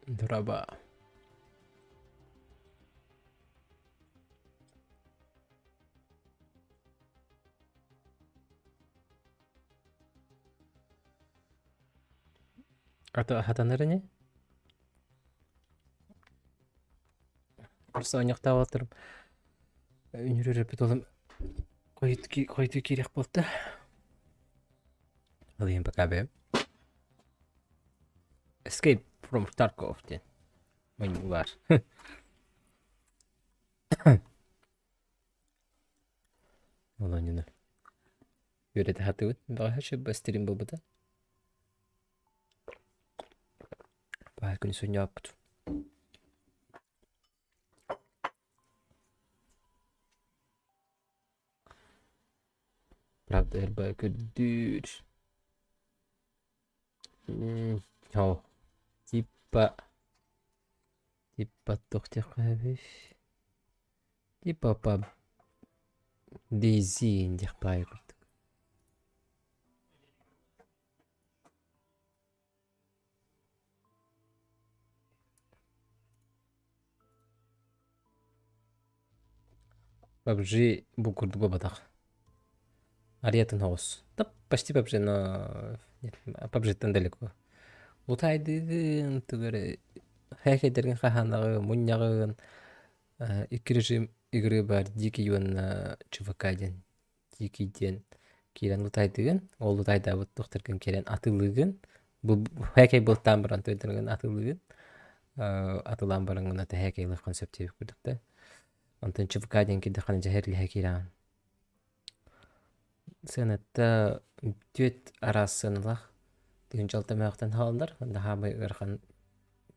Драба. Ата хатанар ини? Просто оонньохтооботорум үнүрүрүппүт олом хойутуу киириэх буолта. Ол иһин пока бэйэм Escape from Tarkov диэн мунньуу баар. Ол оонньууну үөрэтэ сатыыбыт. Бэҕэһээ шөббө стрим буолбута. Баай күнү сонньооппут. Правда эрбэ көрдүүр. Оо, типа типа туох диэххэ сөбүй? Типа по Дейзи диэх баайы курдук. PUBG бу курдук буолбатах. Ариятын оҕус. Да почти PUBG, но нет, PUBG-тан далеко. Утайдыгын, тугу эрэ хэхэйдэргин хаһаанаҕын, мунньаҕын, икки режим игры бар дикий уонна ЧВК диэн. Дикий диэн киирэн утайдыгын, ол утайдаабыт туохтаргын киирэн атыылыыгын. Бу хэкэй бултаан баран туйдаргын атыылыыгын. Атылаан бараҥҥын ата хэкэйлыаххын сөп диэбит курдук да. Онтон ЧВК диэн киирдэххинэ дьэһэрлиһэ киирэҕин. Сыаната түөрт араас сыаналаах. Тыһыынча алта мөөхтөн хааллар. Онно хаамай ыарахан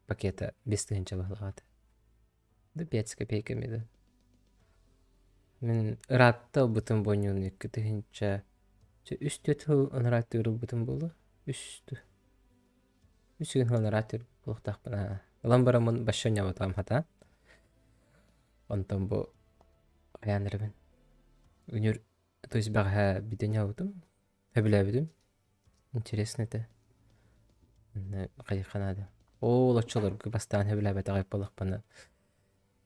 пакета 5 тыһыынча баһылаҕа Да 5 с копейками да. Мин ыраатта ылбытым буонньууну 2 тыһыынча үс түөрт сыл ырааттыыр ылбытым буолуо. Үс үс сыл ырааттыыр буолуохтаахпын аа. Ылан бараммын бачча оонньооботоҕум хатаан. Онтон бу хайаан эрэбин. Үнүр то есть бэҕэһээ бүтэн оонньообутум, сөбүлээбитим. Интересно этэ. Хайыахха наада. Ол оччолорго бастаан сөбүлээбэтэҕэ буоллахпына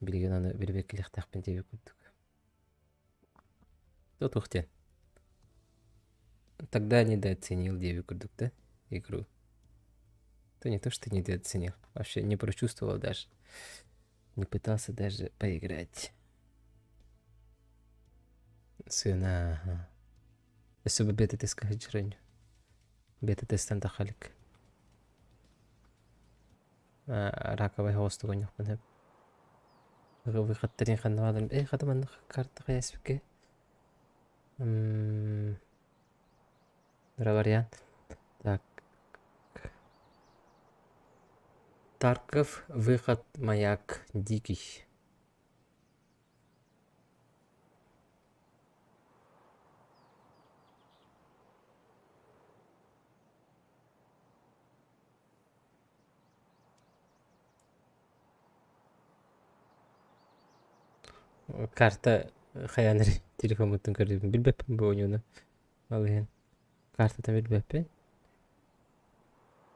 билигин аны бирибиэркэлиэхтээхпин диэбит курдук. Тутух диэн. Тогда недооценил диэбит курдук да игру. То не то, что недооценил, вообще не прочувствовал даже. Не пытался даже поиграть. Сына, ага. Өссө бу бета-тестка сылдьар Бета-тестан тахалик. Раковай хоҕустук оонньуохпун сөп. Выходтарын ханна бааларын э хата маннык карта хайаспыкка вариант. Так. Тарков, выход, маяк, дикий. Карта хайаан эрэ телефоммуттан көрдүбүн билбэппин бу оонньууну. Ол иһин картатын билбэппин.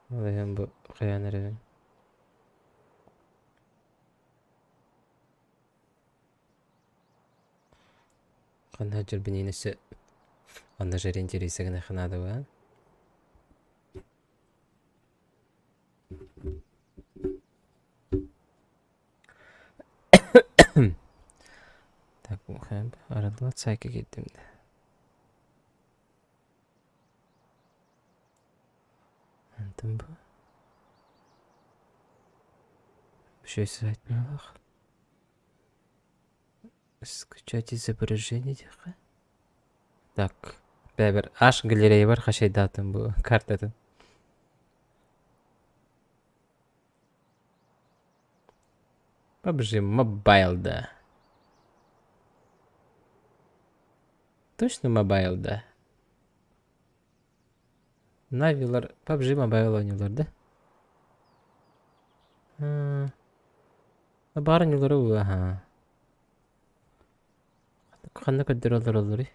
Ол иһин бу хайаан эрэбин. Ханна сылдьарбын өссө онно ориентируйся гыныахха наада буолан. Так, Саллыбат саайка киирдим да. Онтон бу Үчүгэй сайт быһыылаах. Скачать изображение диэххэ. Так, бэбэр аш галереябар хачайдаатым бу картатын. PUBG Mobile да. Точно Mobile да? Навилар PUBG Mobile оонньуулар да? Баар оонньуулара аха. Ханна көрдөрө олороллоруй?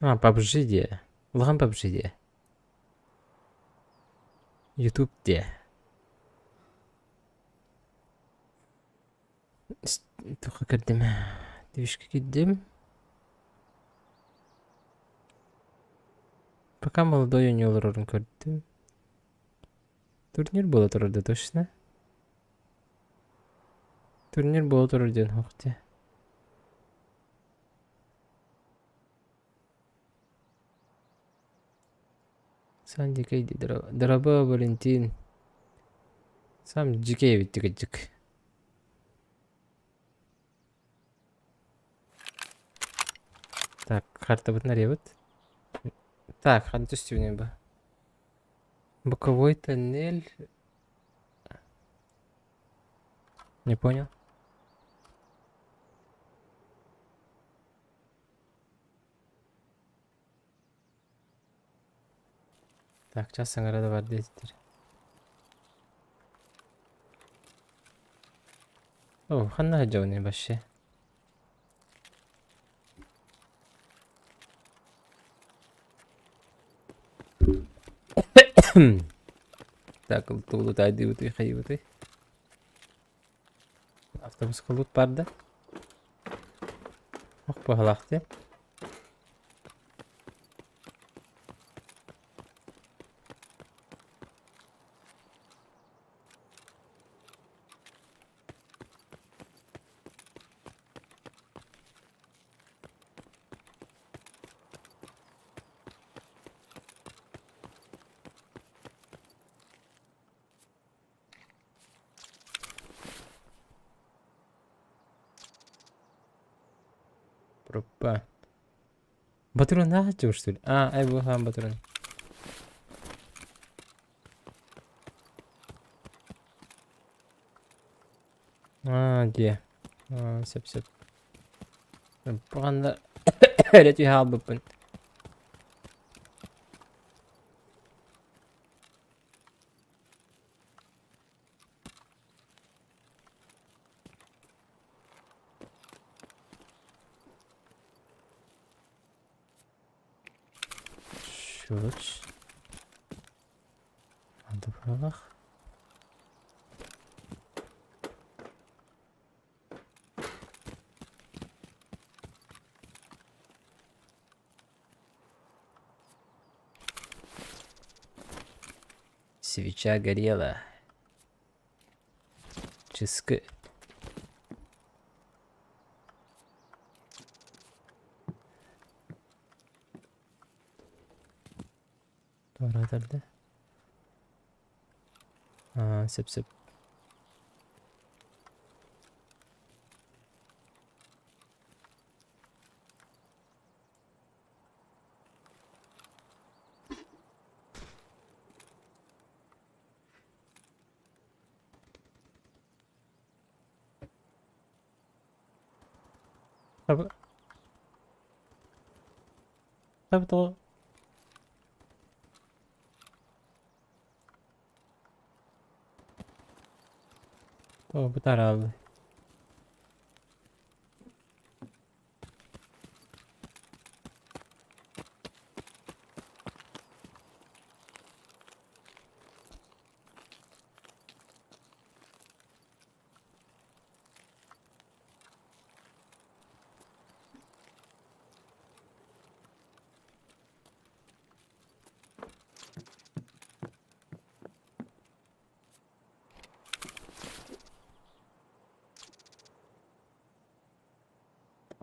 А, PUBG диэ. Улахан PUBG диэ. YouTube диэ. Туохха кэлдим? Движка киирдим. Пока молодой оонньуу олорорун көрдүм. Турнир буола турар да точно? Турнир буола турар диэн суох дии. Сам дикэй дии Дорабо Валентин. Сам дьикэй эбит дьик. Так, картабытын арыйабыт. Так, ханна түстүбүнүй бу? Боковой тоннель. Не понял. Так, час саҥара да бар диэтилэр. О, ханна сылдьабыный вообще? Так, тулутаайдыыбытый, хайыыбытый? Автобуска лут баар да? Ох, быһалаах дии. Пропа. Батурун что ли? А, ай бу хаан батурун. Аа, дьиэ. Аа, сөп сөп. Бу эрэ түһэ хаалбыппын. Щелочь. Антофалах. Свеча горела. Чыскы. Туора да? Аа, сөп сөп. Таба 差不多。О, бытаралы.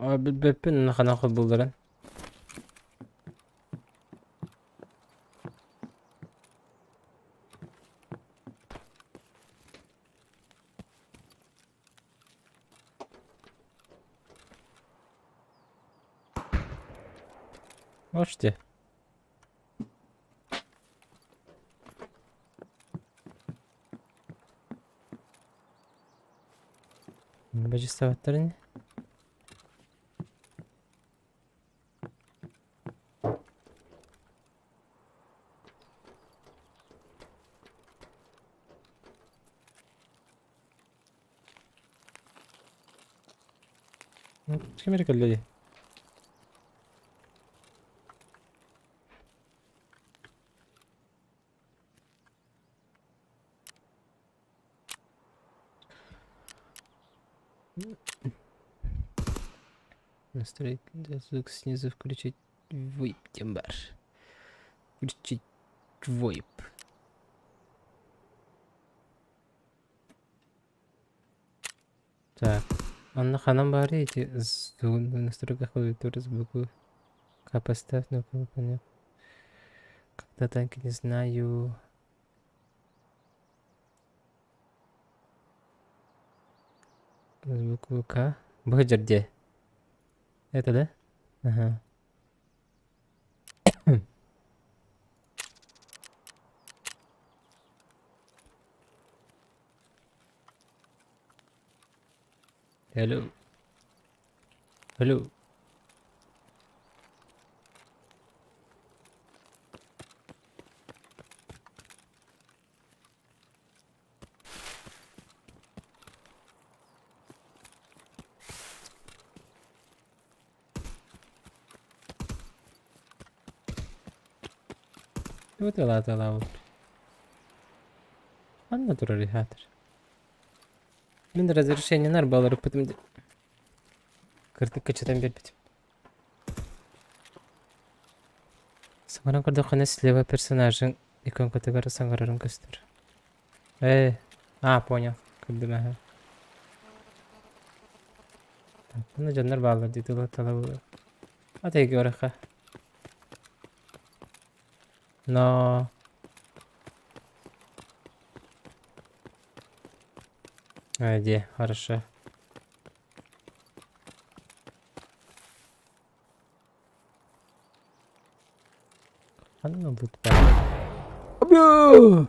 Билбэппин ханан холбуулларын. Можете? Бачыстабаттарын. Ким эрэ кэллэ дии. Настройки звук снизу включить VoIP диэн баар. Включить VoIP. Так, онно ханан баарый ити звук в настройках клавиатуры сбоку К поставь на выполнение. Когда танки не знаю. Букву К. Быһыдьар где? Это да? Ага. Hello. Hello. Тугу Ханна турар иһаатыр. Мин разрешение арбаларыппытым дии. Кырдык кычытан биэрбитим. Саҥаран көрдөххүнэ слева персонажыҥ иконкатыгар саҥарарын көстөр. Ээ, а, понял. Көрдүм аһа. Манна дьоннор бааллар дии тыла тала Атайга барыахха. Но А, где? Хорошо. Ханна тут баар?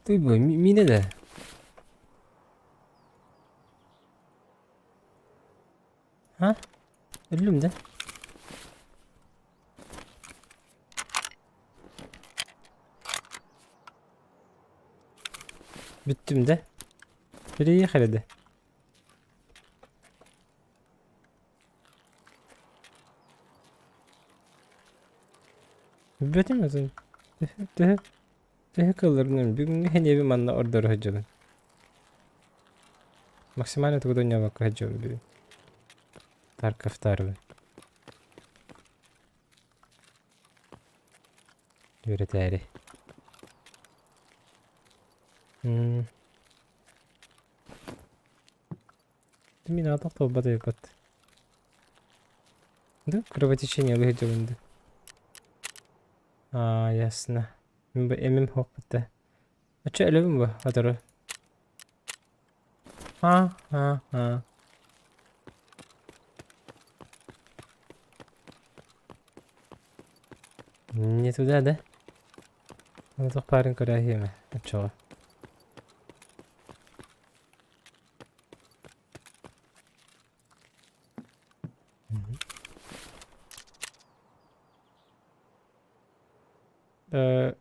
Ты бу миинэ да? А? Өллүм да? Бүттүм да? Приехали да? Бүтүм атын. Төһө төһө кылларынан бүгүҥҥү сэниэбин манна ордоро сылдьабын. Максимально тугу да оонньообокко сылдьабын бүгүн. Тарковтаарбын. Үөрэтээри. М Мин аатах туолбат эбиппит. Да, кровотечение выглядел да. А, ясно. Эмим хоппут А чё өлөбүн бу отору? А, а, а. Не туда, да? Ну, парень көрөһүөмэ. Оччоҕо. Э,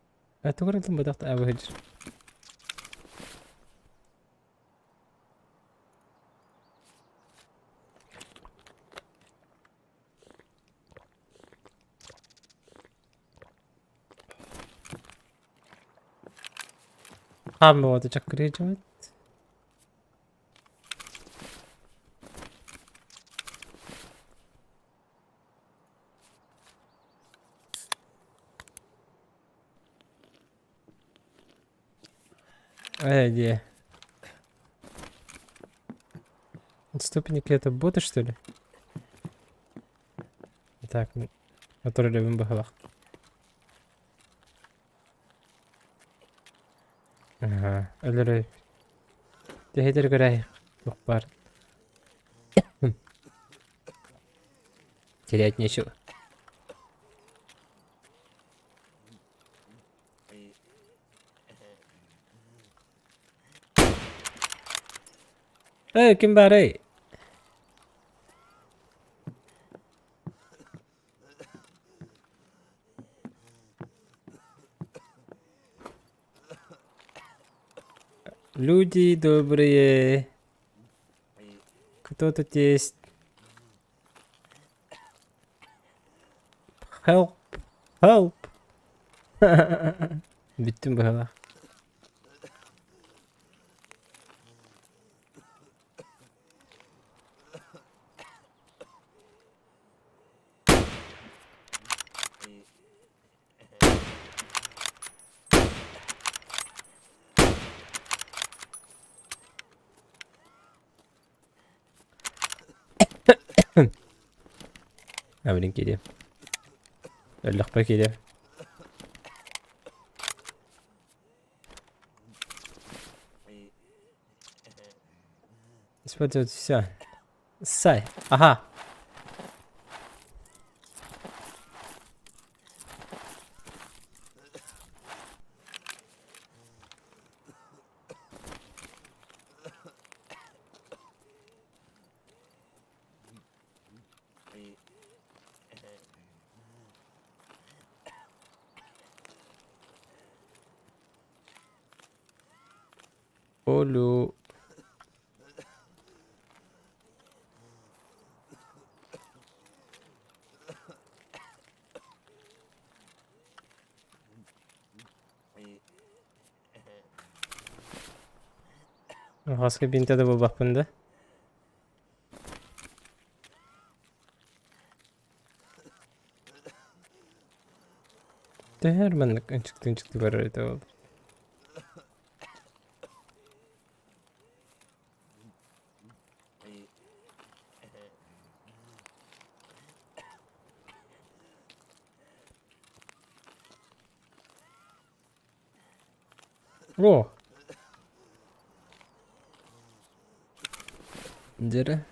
тугу эрэ бадах абыһыдьыр. Хааммабата чаккырыйдьабыт. Ээ диэ. Отступники это боты, что ли? Так, который любим быһылах. Ага, өлөрөй. Тэһитер көрәй. Туох баар. Терять нечего. Эй, ким баарый? Люди добрые. Кто тут есть? Help! Help! Бүттүм быһалаах. Абилин киириэм. Өллөхпө киириэм. Использовать все. Сай. Ага. Олю. Хаска бинтэ да булбаппын да. Төһөр маннык ынчыктыы-ынчыктыы барар этэ ол. О! Дьэрэ.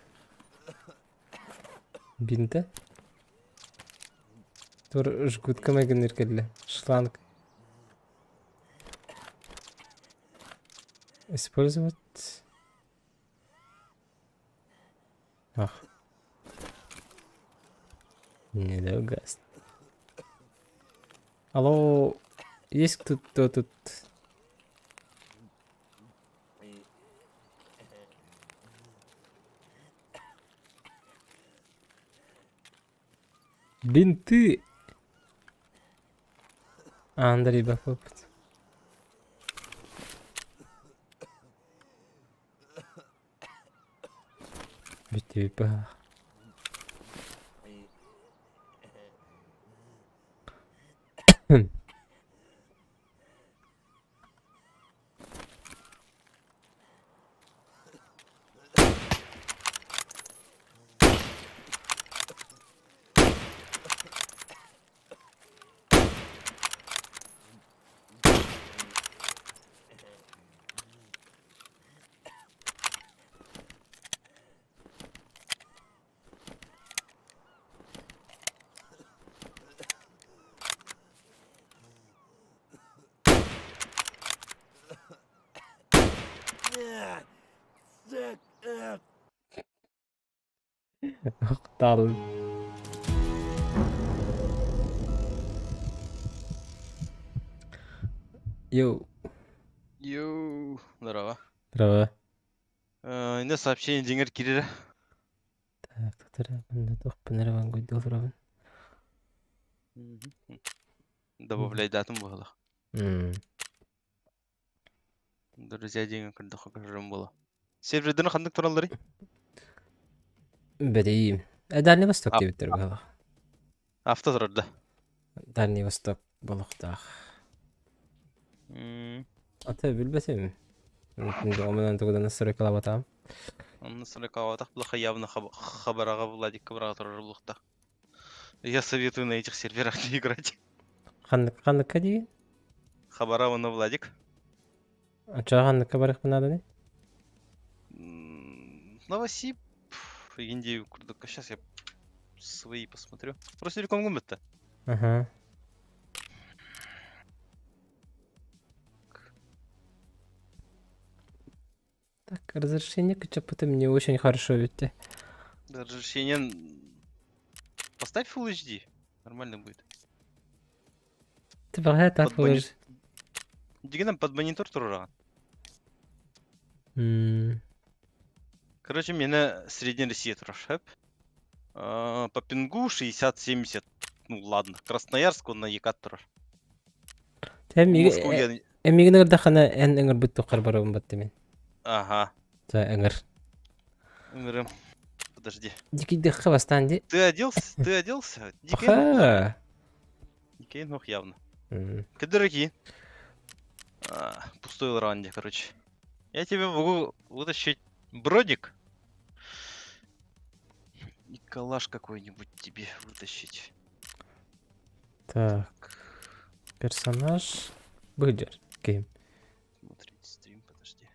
Бинтэ. Тур жгутка майгынныыр кэллэ. Шланг. Использовать. Ах. Не даугаст. Алло, есть кто-то тут? Бинты! Андрей Бакопыт. Бүтүү баах. Dal. Йоу. Йоу, здорово. Здорово. Инде сообщение дьиҥэр киирэрэ. Так, тутара, манна туохпун эрэ вангуйда олоробун. Добавляйдаатым буолла. М. Друзья диэҥҥэ көрдөххө көрөрүм буолуо. Сервердэрин ханнык туралларый? Бэрии. Дальний Восток А- диэбиттэр быһалаах. Авто турар да. Дальний Восток болохтаах. М, Ата билбэтим. Омунан тугудан настройкалаабатаҕым. Онно сорокаҕа плохо явно хабараҕа Владикка быраҕа турар буолуохтаах. Я советую на этих серверах не играть. Ханныкка дии? Хабара уонна Владик. Оччоҕо ханныкка барыахпын нааданы? Новосиб, Индию курдук. Сейчас я свои посмотрю. Ростелеком бітті. Ага. Так, разрешение КЧП мне очень хорошо ведь. Разрешение... Поставь Full HD. Нормально будет. Ты богат, так Под монит... Дигенем под монитор турураған. Короче, меня Средняя Россия турар. По пингу 60-70. Ну ладно. Красноярск он на Екат турар. Москву я... Эмигин ырдахана эн ыҥырбыт туххар барабын баттымын. Ага. Та ыҥыр. Ыҥырым. Подожди. Дикийдэххэ бастаан ди. Ты оделся? Ты оделся? Дикий Аха. Дикий нох явно. Ты дорогие. Пустой ранде, короче. Я тебе могу вытащить бродик. И калаш какой-нибудь тебе вытащить. Так. Персонаж. Быдер. Ким. Смотреть стрим, подожди.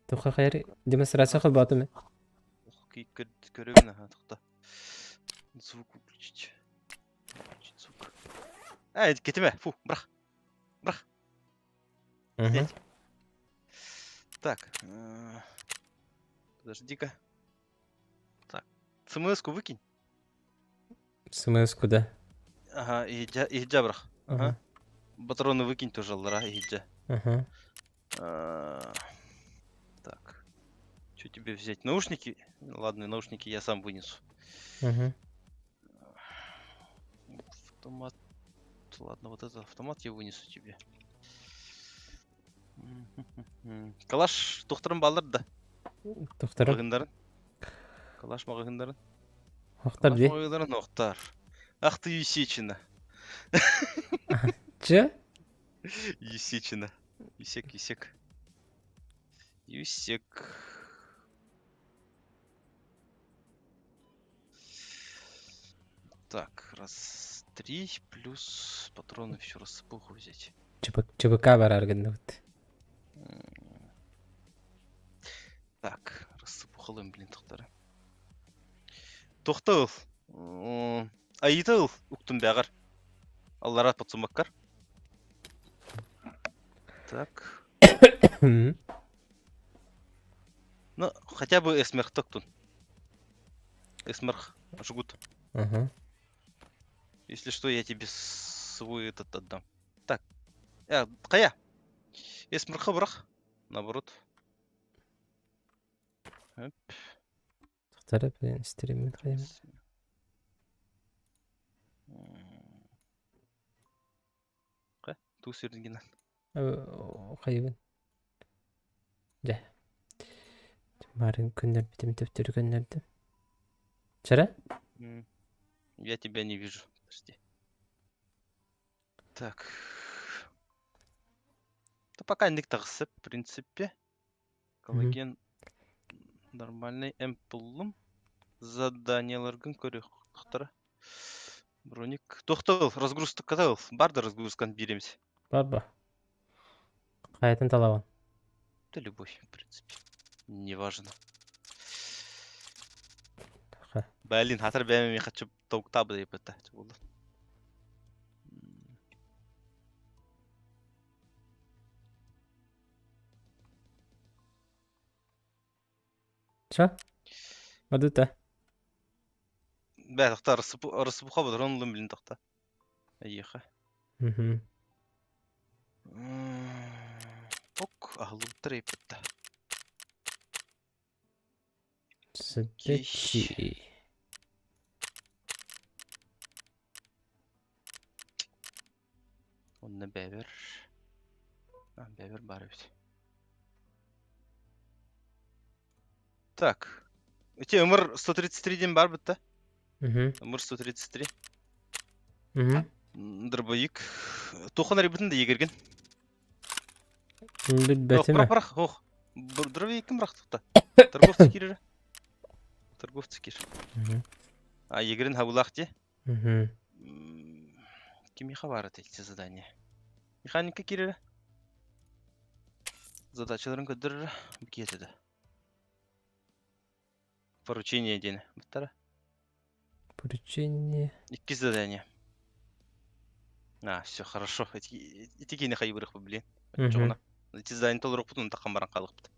Туха хайри. Демонстрация холбатыми. Ох, көрөбүн аха тухта. Звук выключить. Включить звук. Эй, кетиме, фу, брах. Брах. Снять. Так. Подожди-ка. Так. СМС-ку выкинь. СМС куда? Ага, иһдя брах. Ага. Патроны выкинь тоже, лара, иһдя. Ага. Так. Что тебе взять? Наушники? Ладно, наушники я сам вынесу. Угу. Автомат. Ладно, вот этот автомат я вынесу тебе. Калаш тухтарын баллар да. Тухтарым. Маҕаһыыннарын. Калаш маҕаһыыннарын. Охтар Калаш ди. маҕаһыыннарын охтар. Ах ты Есечина. Че? Есечина. Есек, Есек. Есек. Так, раз, три, плюс патроны все рассыпуху взять. ЧБК барар гынныбыт. Так, рассыпухалым, блин, тохтары. Тохтал. Айытыл, уктун бәгір. Алларат подсумаккар. Так. Ну, хотя бы эсмерх токтун. Эсмерх, жгут. Ага. Если что, я тебе свой этот отдам. Так. Кая? Эсмерха брах. Наоборот. Тохтары, блин, стримит хайым. Ка? Ту сирдигина. Хайыбын. Дьэ. Марын күннэр битим төптөрү көннөрдүм. Чара? Я тебя не вижу. Подожди. Так. Да пока ник в принципе. Коллаген нормальный. Эмпуллум. Заданияларгын көрүөхтара. Броник. Тохтол, разгрузка катал. Барда разгрузкан биремся. Барба. Хаятын талабан. Да любой, в принципе. Неважно. Блин, хатар бәйме хочу токтабы деп это. Болды. Чё? Мадута. Бә, тохта, рассыпуха патронлым, блин, тохта. Еха. Угу. Ок, ахлуптар епетті. Задачи. Онна бәбер. А, бәбер бар бит. Так. Эти МР 133 ден бар бітті. Угу. МР 133. Угу. Дробовик. Тохан ребятын да егерген. Бит Ох, бәтеме. бірақ, бірақ, ох. Дробовик кім бірақ тұқта? Торговцы киирэрэ. Торговцы киир. А, Егерин хабылаах дии. Кимиэхэ баар этэй ити задание? Механика киирэрэ. Задачаларын көрдөрөрө. Бу да. Поручение диэн буттара. Поручение. Иккис задание. А, все хорошо. Ити ити киини хайбырых блин. Оччоҕуна. Ити задание толорукпутун таххан баран хаалыхпыт.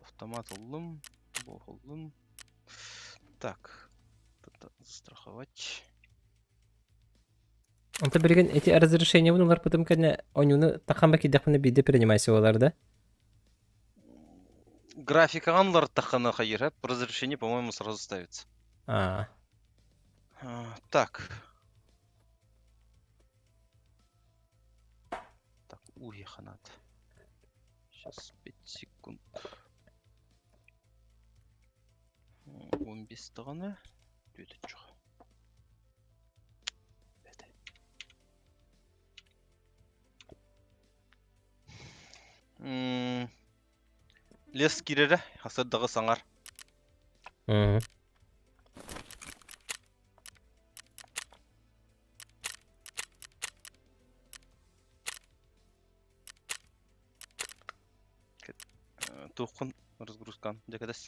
Автомат ыллым, бох ыллым. Так, застраховать. Онто билигин ити разрешениебын ыларбытым кэннэ оньууну таххан ба киирдэхпинэ биирдэ принимайся буолар да? Графикаҕын уларыттаххына хайыыр, разрешение, по-моему, сразу ставится. А. Так. Так, уехать надо. Сейчас 5 секунд. 15 даҕаны түөтүччү. Лес киирэрэ, сырдыгы саҥар. Туоххун разгрузкан дьэкэдэс.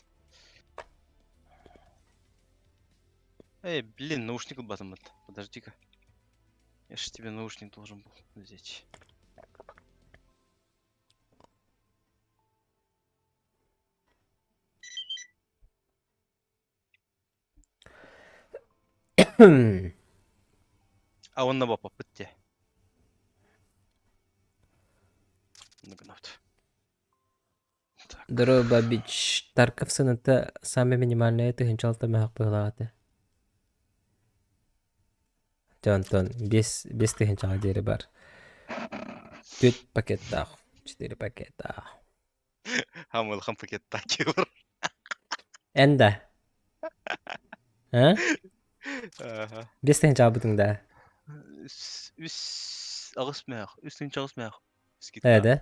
Эй, блин, наушник ылбатым Подожди-ка. Я же тебе наушник должен был взять. А он на баппыт те. Здорово, Бабич. Тарков сыната самый минимальный тыһыынча мөһөх быһылаах этэ. Дьэ онтон биэс тыһыынчаҕа диэри бар. Түөрт пакеттаах, четыре пакеттаах. Хамылхан пакеттаах килор. Эн да? А? Ага. 5 тыһыынча албытыҥ да? Үс аҕыс мөөх. 3 тыһыынча 8 мөөх. Ээ Скидка. да?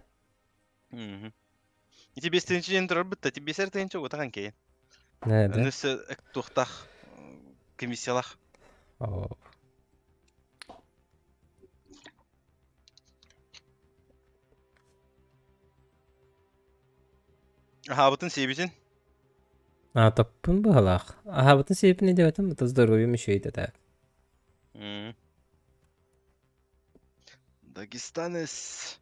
Мгм. Ити 5 тыһыынча диэн турарбыт да, ити 5 тыһыынча уотахан кэйин. Ээ да? Өнөсө туохтаах комиссиялаах. Оо. Аһаабытын сиэбитин. А, топпун быһалаах. Аһаабытын сиэппин диэбэтим, это здоровьем еще и так. М. Дагестанец.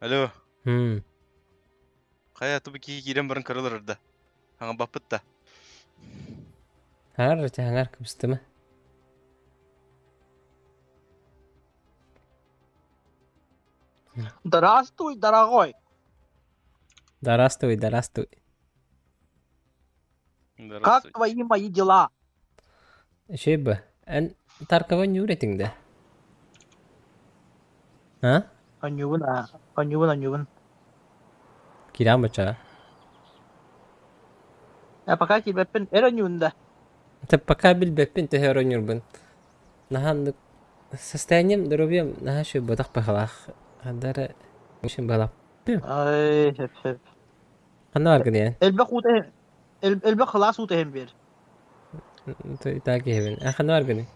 Алло. Хайа тубу киһи киирэн баран көрөлөр да. Хаҥа баппыт да. Хаҥар хаҥар кыбыстыма. Здравствуй, дорогой. Здравствуй, здравствуй. Как твои мои дела? Үчүгэй бы. Эн Таркова ньуур этиҥ да? А? Онньугун, а, онньугун, онньугун. Киирэн баччаҕа. А пока киирбэппин, эр онньугун да. Это пока билбэппин төһө өр оонньуурбун. Наһаа оннук состоянием здоровьем наһаа үчүгэй буотах быһалаах. Ханна эрэ очень быһалаах. Ай, сөп, сөп. Ханна баргын ийэн? Элбэх уута элбэх кылаас уута иһэн биэр. Так киһибин. А ханна баргыный?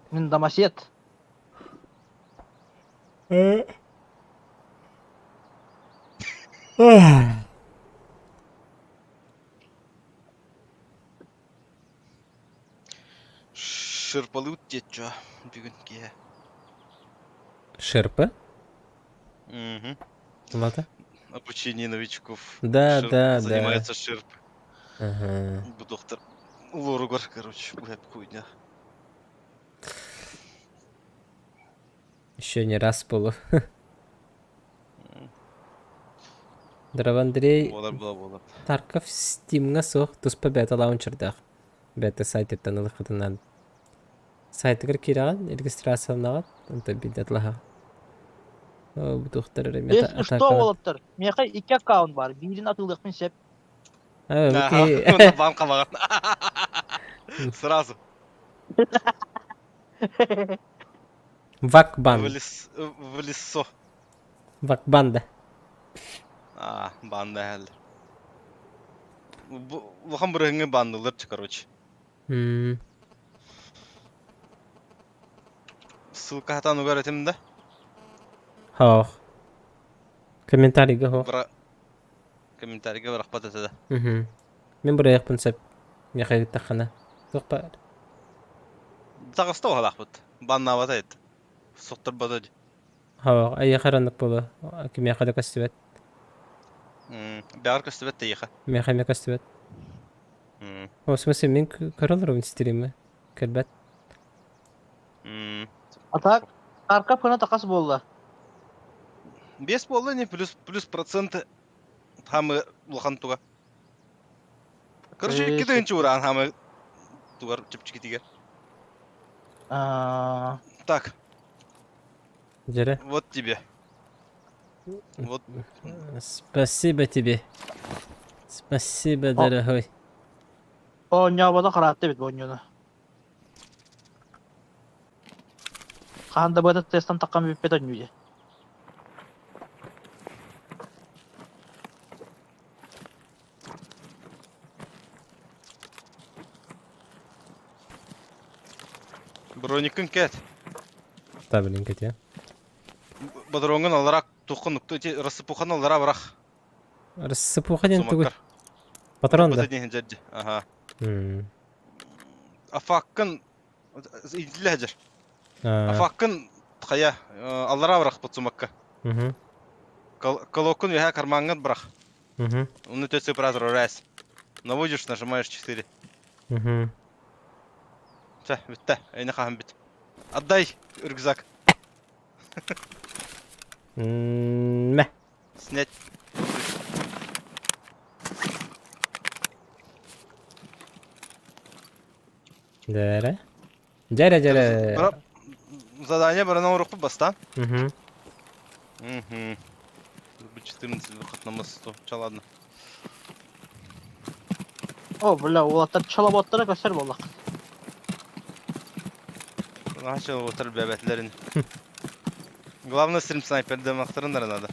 Мин домосед. Шырпалыут диэччи бүгүн киэһэ. Шерпа? Угу. Лата? Обучение новичков. Да, Шерп да, да. занимается шерп. Ага. Бу доктор лоругар, короче, бу хуйня. Еще не раз было. Здорово, Андрей. Буолар була буолар. Тарков Steamҥа суох туспа бэйэтэ лаунчердаах. Бэйэтэ сайтыттан ылыххытынан. Сайтыгар киирэҕин, регистрацияланаҕыт, онтон биирдэ атлаһаҕын. Оо, бу туохтар эрэ Если что, уолаттар, миэхэ икки аккаунт бар, биирин атыылыахпын сөп. А, Ага, окей. бан қалаған. Сразу. Вакбан. В лес, в лесо. Вакбанда. А, банда хәл. Улахан бырыһыҥҥы бандылар короче. М. Ссылка хатан угар этим да? Хоох. Комментарийга хоох. Бра... Комментарийга бырахпат этэ да. Мгм. Мин бырайыакпын сөп. Миэхэ ыыттаххына. Туох баар? Таҕыста уһалаахпыт. Баннаабата эт. Сохторбото дии. Хоох, эйиэхэ эрэ оннук буолуо. Кимиэхэ да көстүбэт. Бэҕэр көстүбэт да эйиэхэ. Миэхэ эмиэ көстүбэт. О, в смысле, мин көрө олоробун стримы. Көрбөт. А так, Харков гына тахас буолла. Без буолла не плюс плюс проценты хамы улахан туга. Короче, икки тыһыынча ураан хамы тугар чэпчэкитигэр. Так. Дьэрэ. Вот тебе. Вот. Спасибо тебе. Спасибо, дорогой. Оонньообото хараатта эбит бу оонньууну. Хаһан да быата тестан таххан бүппэт оонньуу дии. Броникын кэт. Да, блин, кэтиэ. Бодроҥҥун аллара туххун укты ити рассыпуханы аллара бырах. Рассыпуха диэн тугуй? Сумаккар. Патрон да? Быта диэн дьэрдьи. Аха. Афаккын иитиллэ сылдьар. Афаккын хайа аллара бырахпыт сумакка. Колоккун үөһэ кармаҥҥын бырах. Уну төт сепаратор раз. Наводишь, нажимаешь 4. Чэ, бүттэ. Эйне хаһан бүт. Отдай рюкзак. Мэ. Снять. Дьэрэ. Дьэрэ дьэрэ. Задание баран оҥоруохпут бастаан. Угу. Угу. 14 выход на мосту. Ча ладно. О, бля, уолаттар чалаботтара көстөр буоллах. Наһаа чалаботтар бэбэтлэрин. Главное стрим снайперда махтарыннара надо.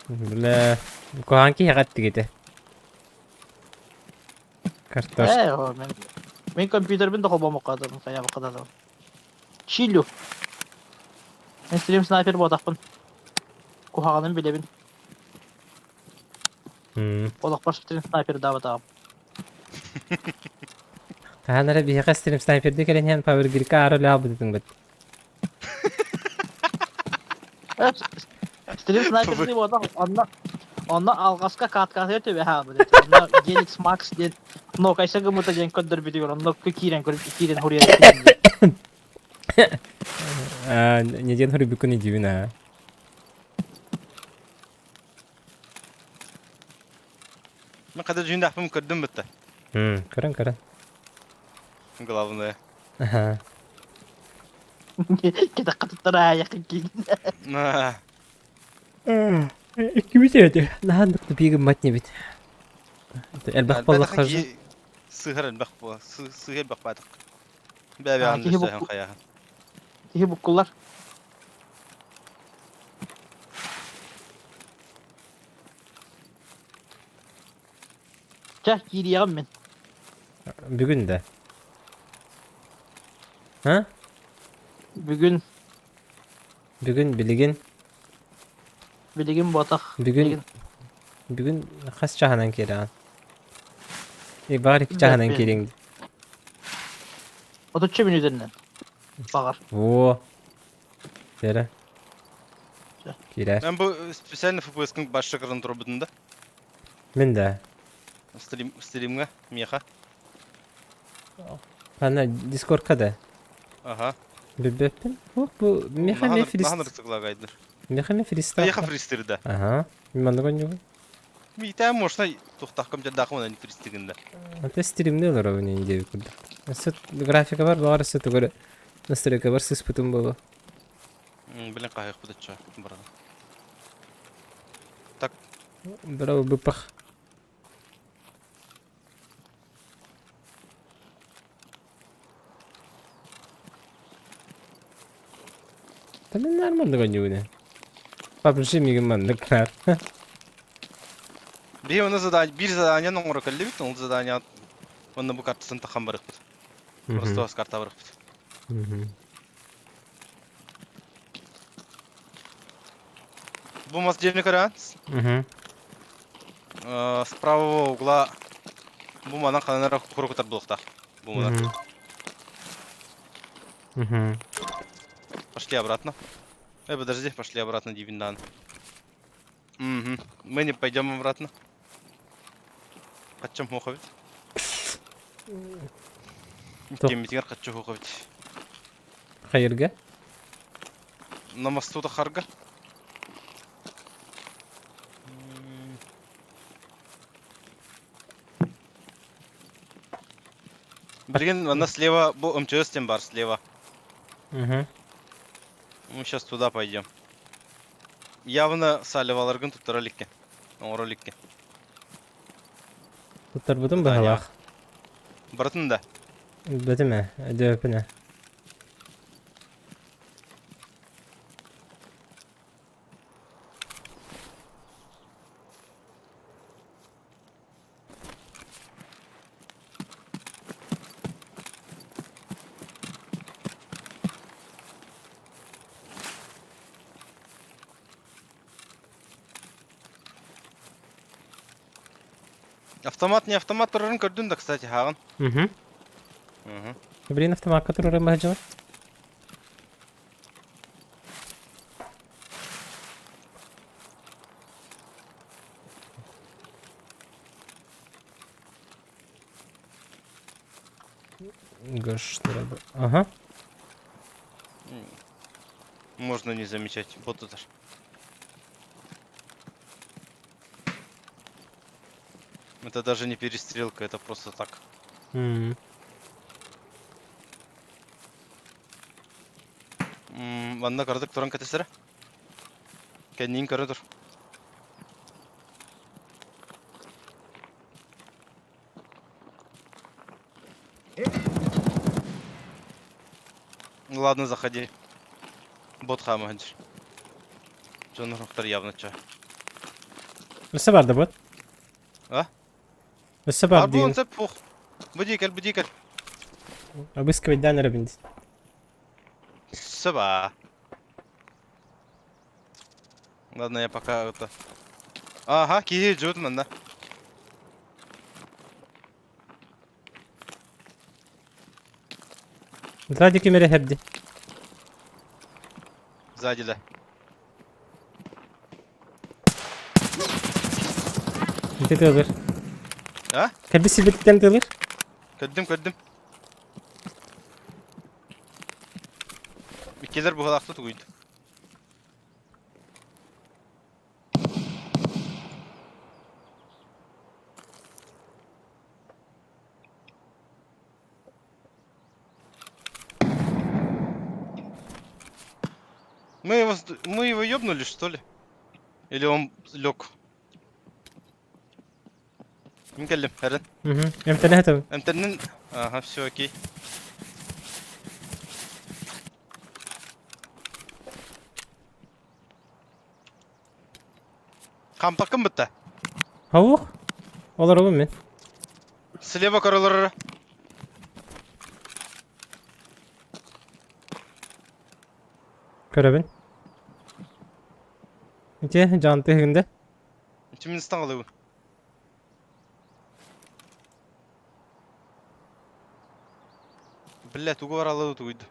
Бля, куһаҕан киһиэхэ эттигитэ. Картошка. Ээ, о, мен мен компьютербин да холбомукка хайаабакка да Чилю. Мен стрим снайпер буотахпын. Куһаҕанын билэбин. Олохпор стрим снайпердаабатаҕым. Хаһан эрэ биһиэхэ стрим снайпердыы кэлэн иһэн Power аара үлэҕэ быт. Стрим снайпердыы буотах онно онно алҕаска кааткаатыгар түбэһэ быт. Онно Геликс Макс диэн нокайса гыммыта диэн көрдөрбүтүгэр онно киирэн киирэн хуруйар. Не диэн хуруйбуккун идиибин аа. Мен қайда жүйіндақпын көрдім бітті. Көрін, көрін. Главное. Аха. Кэтэх кытыттара якын киин. Иккибит эти. Наһаа тупига мать не бит. Элбэх буоллахха Сыһар элбэх буо. Сыһар элбэх баатык. Бэбэҕин Киһи өссөһөн хайаһын. Киһи буккуллар. Чэ, киириэҕим мин. Бүгүн да. А? Бүгүн. Бүгүн билигин. Билигин буотах. Бүгүн бүгүн хас чаһынан киирэҕин? Баар икки чаһынан киириҥ. Отучча мүнүүтэннэн. Баҕар. Во. Дэрэ. Киирээр. Мен бу специально FPS-кын башша кырын турбутун да. Мин да. Стрим, стримҥа, миэхэ. Ханна Дискордка да? Ага. Билбэппин. Ох, бу миэхэ эмиэ фрист... Нахан ырцыглагайдыр. Миэхэ эмиэ фристайл. Миэхэ фристир да. Ага. Маннык оонньуубун. Миитээ можно тухтахкам дьардаахым онон фристигин да. Это стримни олоробун ин диэбит курдук. Өссө графика бар, баҕар өссө тугу эрэ настройка бар сыспытым буолуо. Блин, хаһыахпыт оччо баран. Так. Браво, быпах. Та мен нормально гонюгуна. PUBG мигин маннык нар. Биһи оны задание, биир задание оҥоро кэллибит, ол задание онно бу картасын тахан барыахпыт. Просто бас карта барыахпыт. Бу мас дьиэни көрөөн. С правого угла бу манан ханан эрэ курукутар буолуохтаах. Бу манан. Пошли обратно. Эй, подожди, пошли обратно, Дивиндан. Угу. Мы не пойдем обратно. Хаччам хуохабит. Кеммитигэр хачча хуохабит. Хайырга? На мосту харга. Билигин манна слева бу МЧС диэн бар слева. Угу. Мы сейчас туда пойдем. Явно саливаларгын туттара иликкин. Оҥоро иликкин. Туттарбытым быһалаах. Барытын да. Билбэтим ээ, өйдөөбөппүн ээ. Автомат не автомат турарын көрдүн да, кстати, хаҕын. Угу. Угу. Блин, автоматка турарын баһадьылар. Ага. Можно не замечать. Вот это. Это даже не перестрелка, это просто так. Манна кардык туран кэтесэрэ. Кэнниин көрө тур. Ну ладно, заходи. Бот хаамаһынчыр. Дьон явно ча. Өссө бар да бот? А? Өссө бар диин. Пух. Буди кэл, буди кэл. Обыскивать эрэ Сыба. Ладно, я пока это... Ага, киһи жут манна. Сзади ким эрэ хэрди. Сзади, да. Ити тыалыр. А? Кэлби сибиттен тыалыр. Көрдүм, көрдүм. Иккилэр быһалаахта тугуйду. Мы его ёбнули, что ли? Или он лег? Мин кэллим, Эрен. Угу. Эмтэнэ этим. Эмтэннин... Ага, все, окей. Хампакын бытта. Хаух. Олар мен. Слева королары. Көрөбүн. Ити жан тыгында. Тиминстан алыбын. Бля, тугу бар алыбы тугуйду.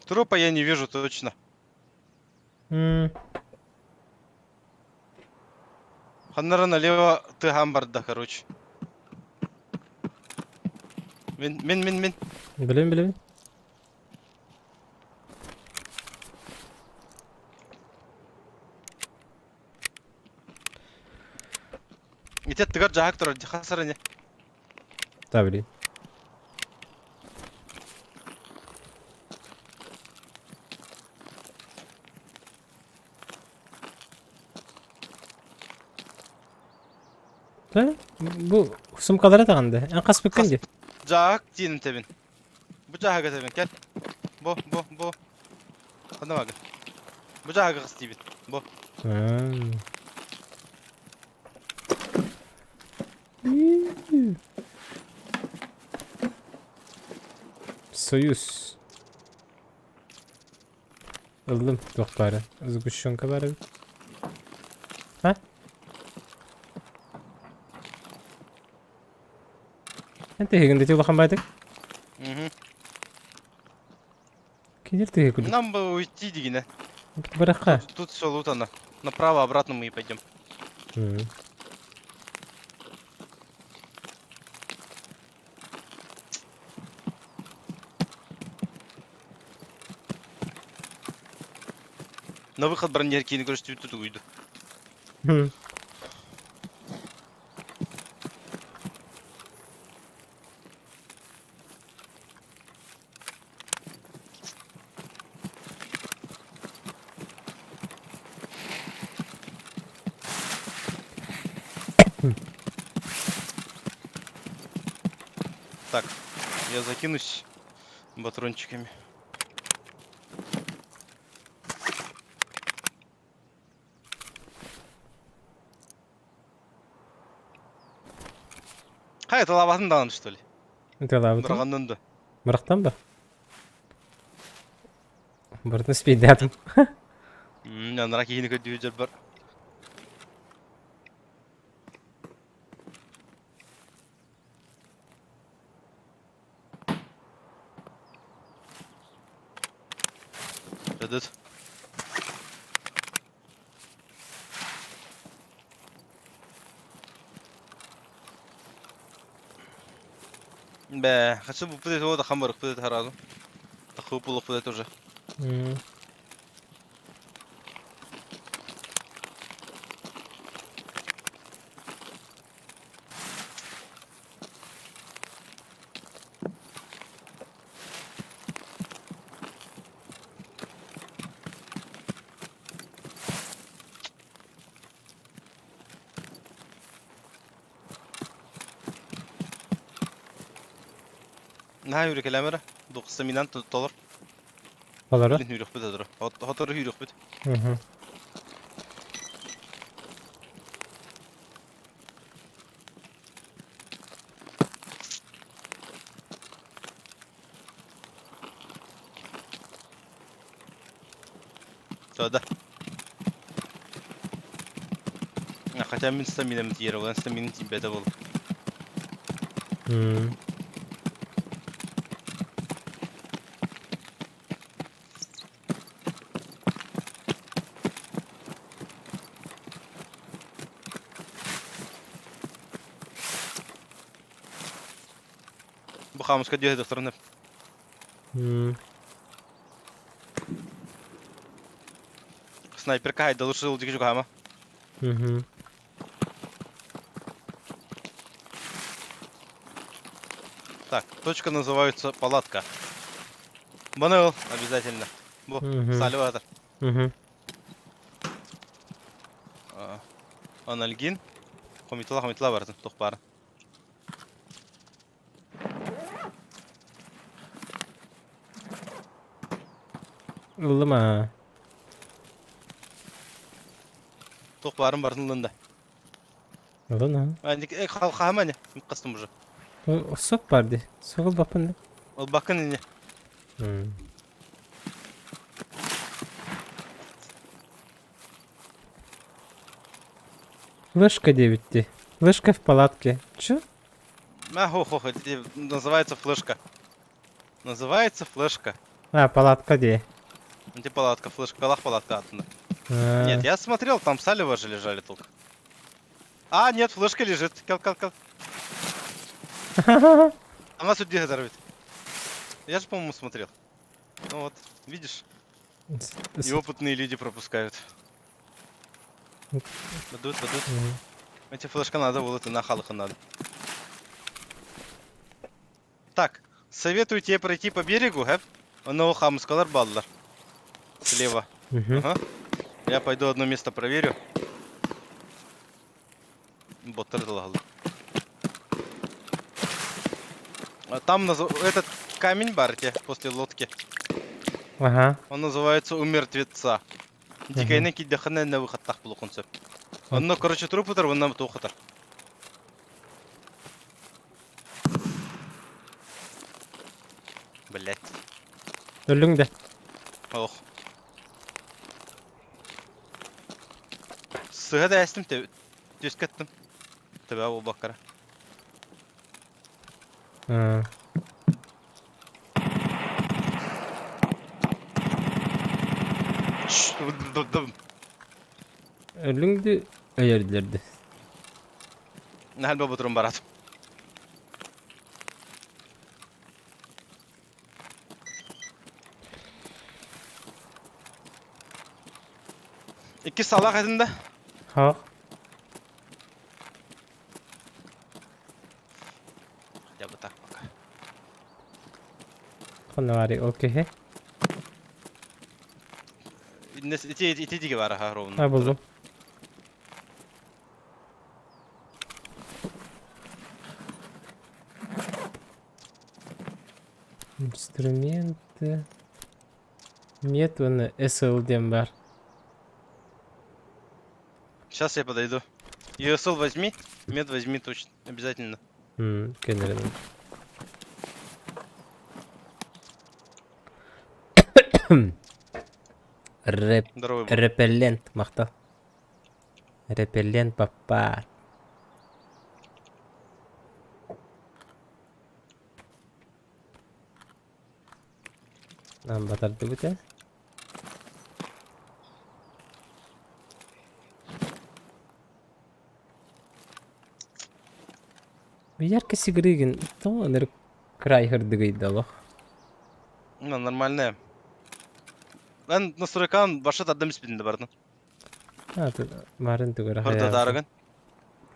Трупа я не вижу точно. Ханнара налево ты барда, короче. Мин, мин, мин, мин. Билем, билем. Ити тыгар жаһак турар, хасар не. Да, блин. Да? Бу сумкалары таҕынды. Эн хаспыккын дии. Дьааһык диэн этэбин. Бу дьааһык этэбин, кэл. Бу, бу, бу. Ханна бага? Бу дьааһыгы хас диибин. Бу. Союз. Ыллым туох баара. Сгущенка баар эбит. А? Эн тиһигин дити улахан баайдык? Угу. Кинер тиһи курдук. Нам бы уйти дигинэ. Бырахха. Тут, тут все лутано. Направо, обратно мы и пойдем. На выход бронеркини көрүстүбүт тутугуйду. Так, я закинусь батрончиками. Хайа талабатын даҕаны что ли? Талабытым. Быраҕаннын да. Бырахтан ба? Барытын спейдээтим. Анара киһини көрдүү дьарбар. Этот. Бэ, хочу бы пытать его, да хамбар пытать сразу. Таху пытать уже. Наһаа үүрүкэлээмэ эрэ. Дуохса минан толор. Толору? Мин үүрүөхпүт өтөрө. Хотору үүрүөхпүт. Да. Хотя мин стаминам тиийэр, ол стаминам тиийбэтэ буолуо. Бу хаамыска диэхэ дохторун Снайперка хайда лучше ылдьыгы чугаһаама. Так, точка называется палатка. Баны ыл, обязательно. Бу, салива атар. Анальгин. Хомитла, хомитла бардым, тух бары. Ыллым аа. Туох баарын барытын ылын да. Ылын аа. Хаама не, қастым уже. Сок бар ди. Сок ылбаппын да. Ылбаккын ини. Флешка диэбит дии. Флешка в палатке. Чё? А, хо хо это называется флешка. Называется флешка. А, палатка дии. Где палатка, флешка, калах палатка атына. Нет, я смотрел, там салева же лежали только. А, нет, флешка лежит. Кал, кал, кал. Она судья взорвет. Я же, по-моему, смотрел. Ну вот, видишь? Неопытные люди пропускают. Дадут, дадут. Эти флешка надо, вот это на халаха надо. Советую тебе пройти по берегу, хэп. Оно хамскалар баллар. Слева. Ага. Я пойду одно место проверю. Боттар далаһаллар. А там этот камень бар те после лодки. Ага. Он называется у мертвеца. Дикайны киддехына на выходтах булукун сөп. Онно, короче, труп утар, онно туох утар. Блять. Өлүҥ да. Ох. Сыһа да эстим түскэттим. Төбө буолбаккара. Өлүҥ да өйөрдүлэр Нәһәл бутурун барат. Икки салах этин да. Хах. Хотя бы так пока. Хоннавари окей. Ити ити диги бар аха ровно. А булдум. Инструменты. Нет, он SL диэн бар. Сейчас я подойду. ESL возьми, мед возьми точно, обязательно. Көнөрөнүм. Реп Здоровый был. репеллент махтал. Репеллент папа. Нам батардыбыт ээ. Ярко сигрыгин, то ынырык край хырдыгыйда олох. Ну, нормальная. Эн настройкан баша тардым испитинде бардым. А, барын тугара Хырда хайаабыта. дарыгын.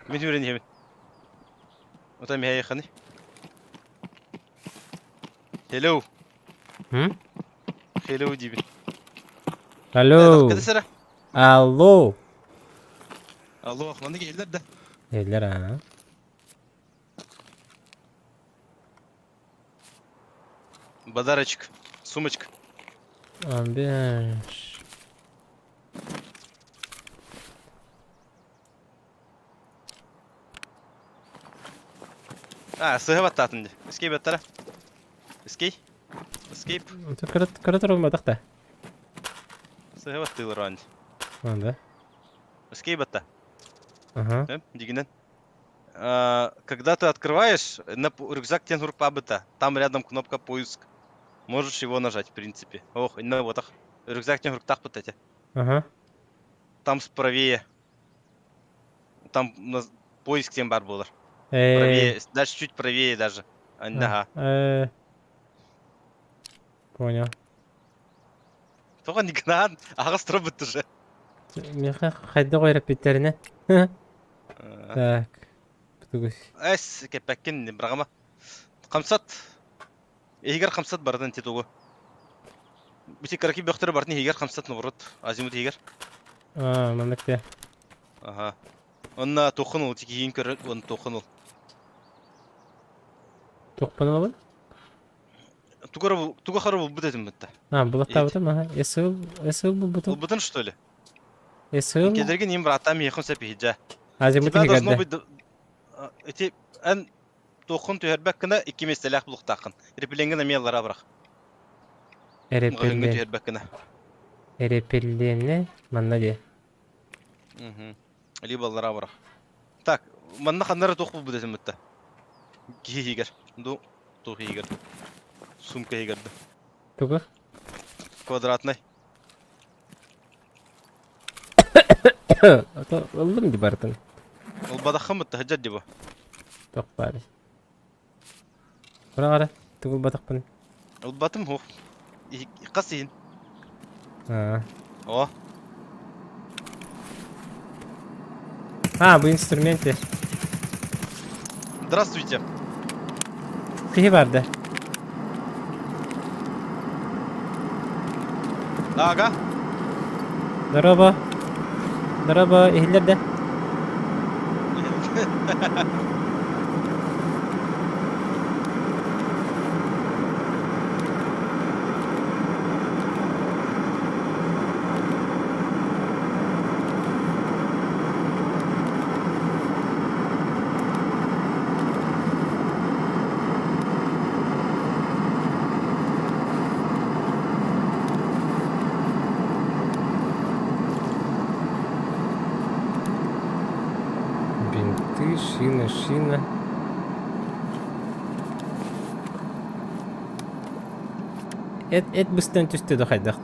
Мин хүрен иһэбин. Ота миһэ Hello. М? Hello диибин. Алло. Кэдэсэрэ. Алло. Алло, маннык иһиллэр да. Эллэр аа. Подарочек. Сумочка. Амбеш. А, сыһы баттаатын дии. Escape баттара. Escape. Escape. Кыра турулматах да. Сыһы баттыылар оон. Анда. Escape батта. Ага. Дигинен. Когда ты открываешь, на рюкзак тен пабыта. Там рядом кнопка поиск. Можешь его нажать, в принципе. Ох, на вот ах. Рюкзак тен хурктах эти. Ага. Там справее. Там поиск тем бар болар. Правее, дальше чуть правее даже. Ага. Понял. Тоҕо никнаан аҕас турабыт уже. Миэхэ хайдах үөрэппиттэринэ. Так. Тугуй. Эс кэппэккин быраҕыма. Хамсат. Иһигэр хамсат барытын титугу. Бити караки бөхтөрө барытын иһигэр хамсат наоборот. Азимут иһигэр. А, маннык те. Ага. Онна туххун ул тикиин көрөр он туххун ул. Туохпун ылабын? Тугара туга хара булбут этим бытта. А, булаттаабытым, аха. СЛ, СЛ булбутум. Булбутун что ли? СЛ. Кедерген им братам ехун сепиһиджа. Азимут Тебя должно иһигэрдэ. быть эти эн туоххун түһэрбэк гына икки миэстэлээх булуктааххын. Репеленгин эмиэ аллара бырах. Маҕаһыыҥҥа Эрепеллен. түһэрбэк гына. Эрепеллене манна дии. Мгм. Либо аллара бырах. Так, манна ханнара туох булбут этим бытта. Киһи иһигэр. Ду туох иһигэр. Сумка иһигэр. Тугу? Квадратный. Ото ыллым дии барытын. Ылбатаххын бытта сылдьар дии бу. Туох баарый. Быраҕара, тугу ылбатахпын. Ылбатым хух. Хас иһин. Аа. О. А, бу инструменты. Здравствуйте. Киһи бар да. Ага. Дорообо. Дорообо, иһиллэр да? Бинты, шина, шина. Эт, эт быстан түстэ да хайдахт.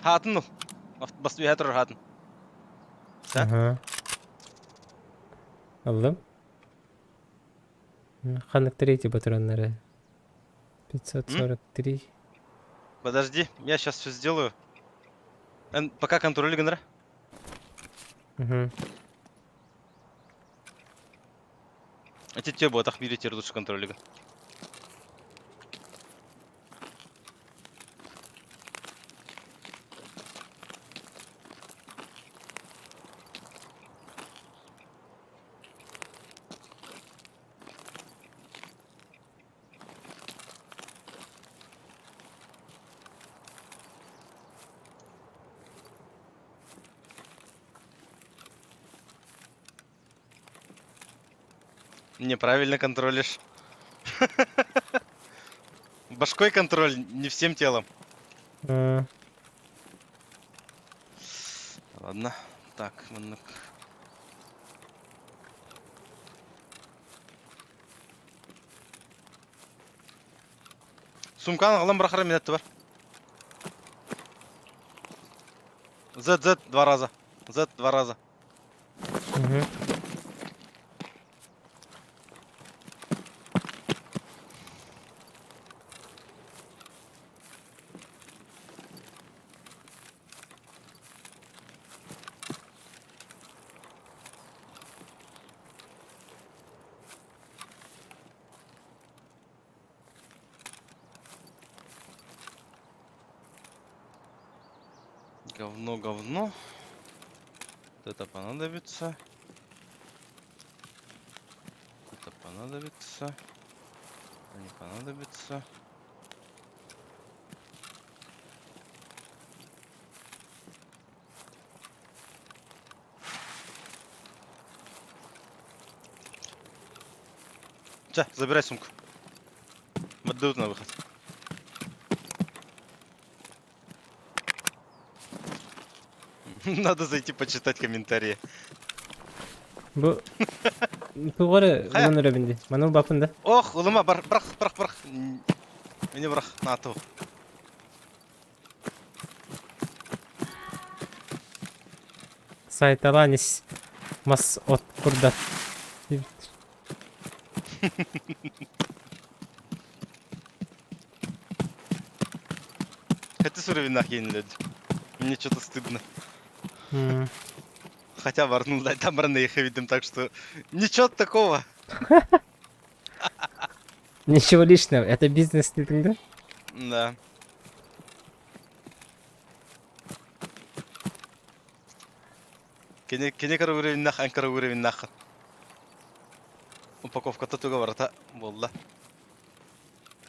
Хаатын ну. Бас үһэ турар хаатын. Ага. Аллым. Ханнык третий патроннары? 543. Подожди, я сейчас все сделаю. Пока контроль гынра. Угу. Эти те ботах берите лучше контроль. Неправильно контролишь. Башкой контроль, не всем телом. Ладно. Так, маннык. Сумканы аҕалан бырахара минетті бар. Z, Z два раза. Z два раза. Угу. Говно, говно. Вот это понадобится. Это понадобится. Это не понадобится. Все, забирай сумку. Отдают на выход. Надо зайти почитать комментарии. Бу тугу эрэ ылан эрэбин дии. Маны ылбаппын да? Ох, ылыма, бар, бырах, бырах, бырах. Мени бырах, НАТО. Сайталаан ис мас от курдат. Хотя уровень нахуй Мне что-то стыдно. Хотя варнул, да, там рано их видим, так что ничего такого. Ничего личного, это бизнес да? Да. Кини кини кыра уровеннах, эн кыра уровеннах. Упаковката туга барыта буолла.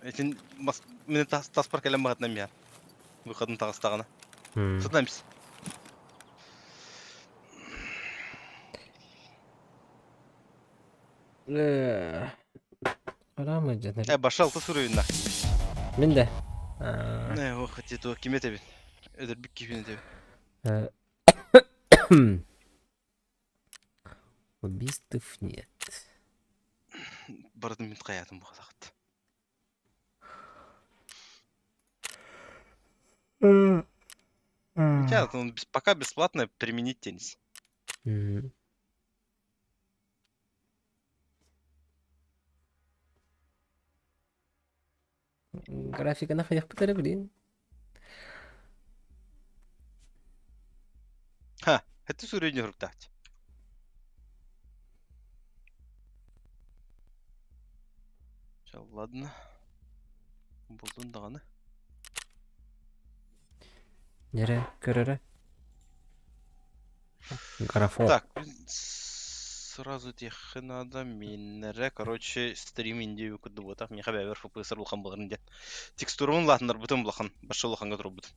Итин мас мин тас таспар кэлэн баҕатынан миһэр. Выходын таҕыстаҕына. Сытан эмис. Араама дьанар. Э, баша алта суруйунна. Мин да. Э, ох, эти то ким этэбин? Өдөрбүк киһини этэбин. Убийств нет. Барытын мин хайаатым бу хатахт. Хотя, он пока бесплатно применить теннис. Графиканы хайахпыт эрэ билин. Ха, это суруйни хуруктаах. Чэ, ладно. Булдун даҕаны. Нэрэ, көрөрө. Графон. Так, сразу диэххэ наада миннэрэ. Короче, стрим индию курдубатах. Миэхэ бэйэбэр FPS улахан буоларын диэн. Текстурабын улаатыннарбытым улахан. Башы улаханга турбут.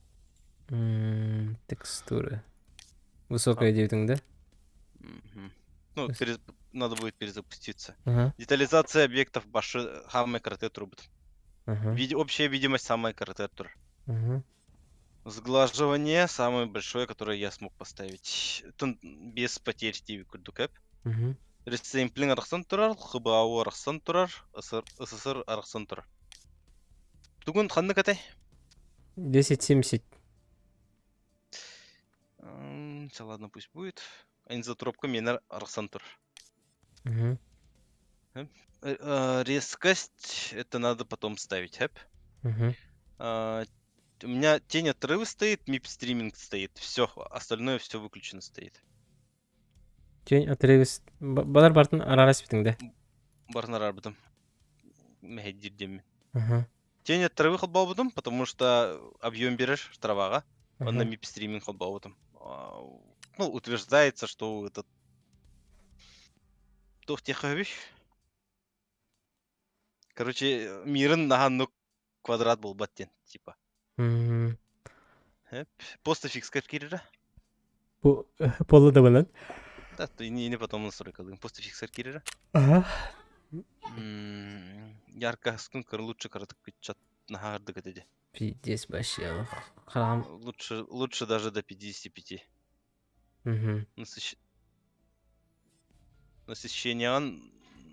Текстуры. Высокая диэтиҥ да? Ну, надо будет перезапуститься. Детализация объектов башы самая короткая турбут. Общая видимость самая короткая тур. Сглаживание самое большое, которое я смог поставить. Тын без потерь TV курдук эп. Ресемплинг арахсан турар, ХБАУ арахсан турар, СССР арахсан турар. Тугун ханнык этэй? 1070. Все, ладно, пусть будет. Анизотропка менер арахсан турар. Резкость, это надо потом ставить, хэп. У меня тень отрыва стоит, MIP стриминг стоит. Все, остальное все выключено стоит. Тень отрыва... Балар бартын арарас битиң да? Барын арарбытым. Мэһэйдиир диэммин. Тень от травы холбообутум, потому что объем берешь траваҕа. Онно MIP стриминг холбообутум. Ну, утверждается, что этот туох диэххэ Короче, мирын наһаа квадрат буолбат диэн, типа. Постфикс киирэрэ. Бу полу да булан. Да, ини потом настройкалыым. Постфиксер киирэрэ. Ага. Яркоскын лучше кыратык кыччат наһаардык этэ. Пиздец вообще. Храм. Лучше, лучше даже до 55. Насыщениеҕын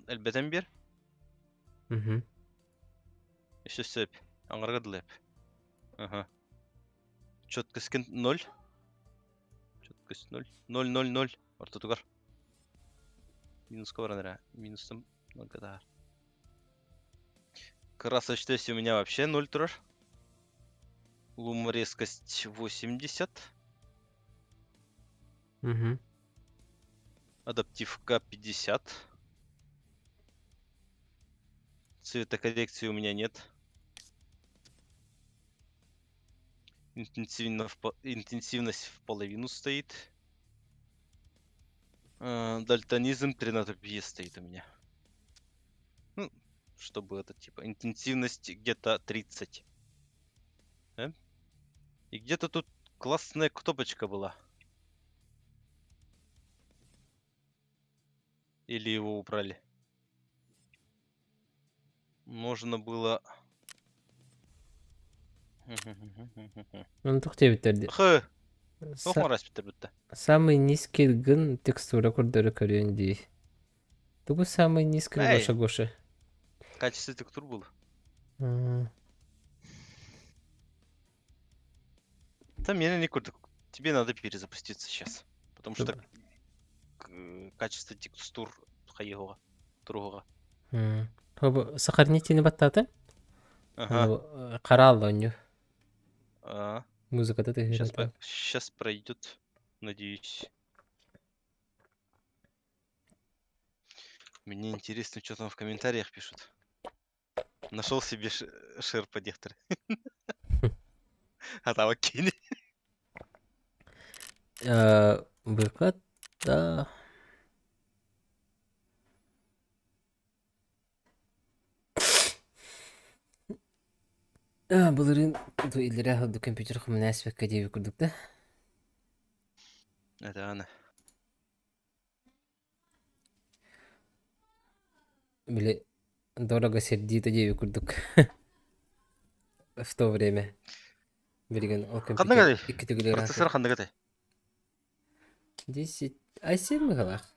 элбэтэн биэр. Өссө сөп. Аҥарга дылы эп. Ага. Четкость ноль. Четкость ноль. Ноль, ноль, ноль. Ортотугар. Минуска баран эрэ. Минустан нольга таһаар. Красочность у меня вообще ноль турар. Лум резкость 80. Адаптивка 50. Цветокоррекции у меня нет. Интенсивно в интенсивность в половину стоит. Дальтонизм 3 на стоит у меня. Ну, чтобы это типа интенсивность где-то 30. Да? И где-то тут классная кнопочка была. Или его убрали? Можно было... Ну, туох диэбиттэр дии. Хы, туох мораспиттер бүтте. Самый низкий гын текстура көрдөрө көрүөн дии. Тугу самый низкий Эй, Гоша Гоша? Качество текстур было. Там я не курдук. Тебе надо перезапуститься сейчас. Потому что качество текстур хайыһыга, туруһуга. Сохранить баттаата? Ага. Хараал оонньуу. А, Музыката сейчас, тыһыырата. сейчас пройдет, надеюсь. Мне интересно, что там в комментариях пишут. Нашел себе шерпа дехтер. А там окей. Выход, да. Былырыын иллэрээ сылдьа компьютер хомунааспакка диэбит курдук да? Это она. Били дорого сердито диэбит курдук в то время. Билигин ол компьютер Ханнык икки төгүл Процессор ыраатар. ханнык этэй? 10 i7 быһалаах.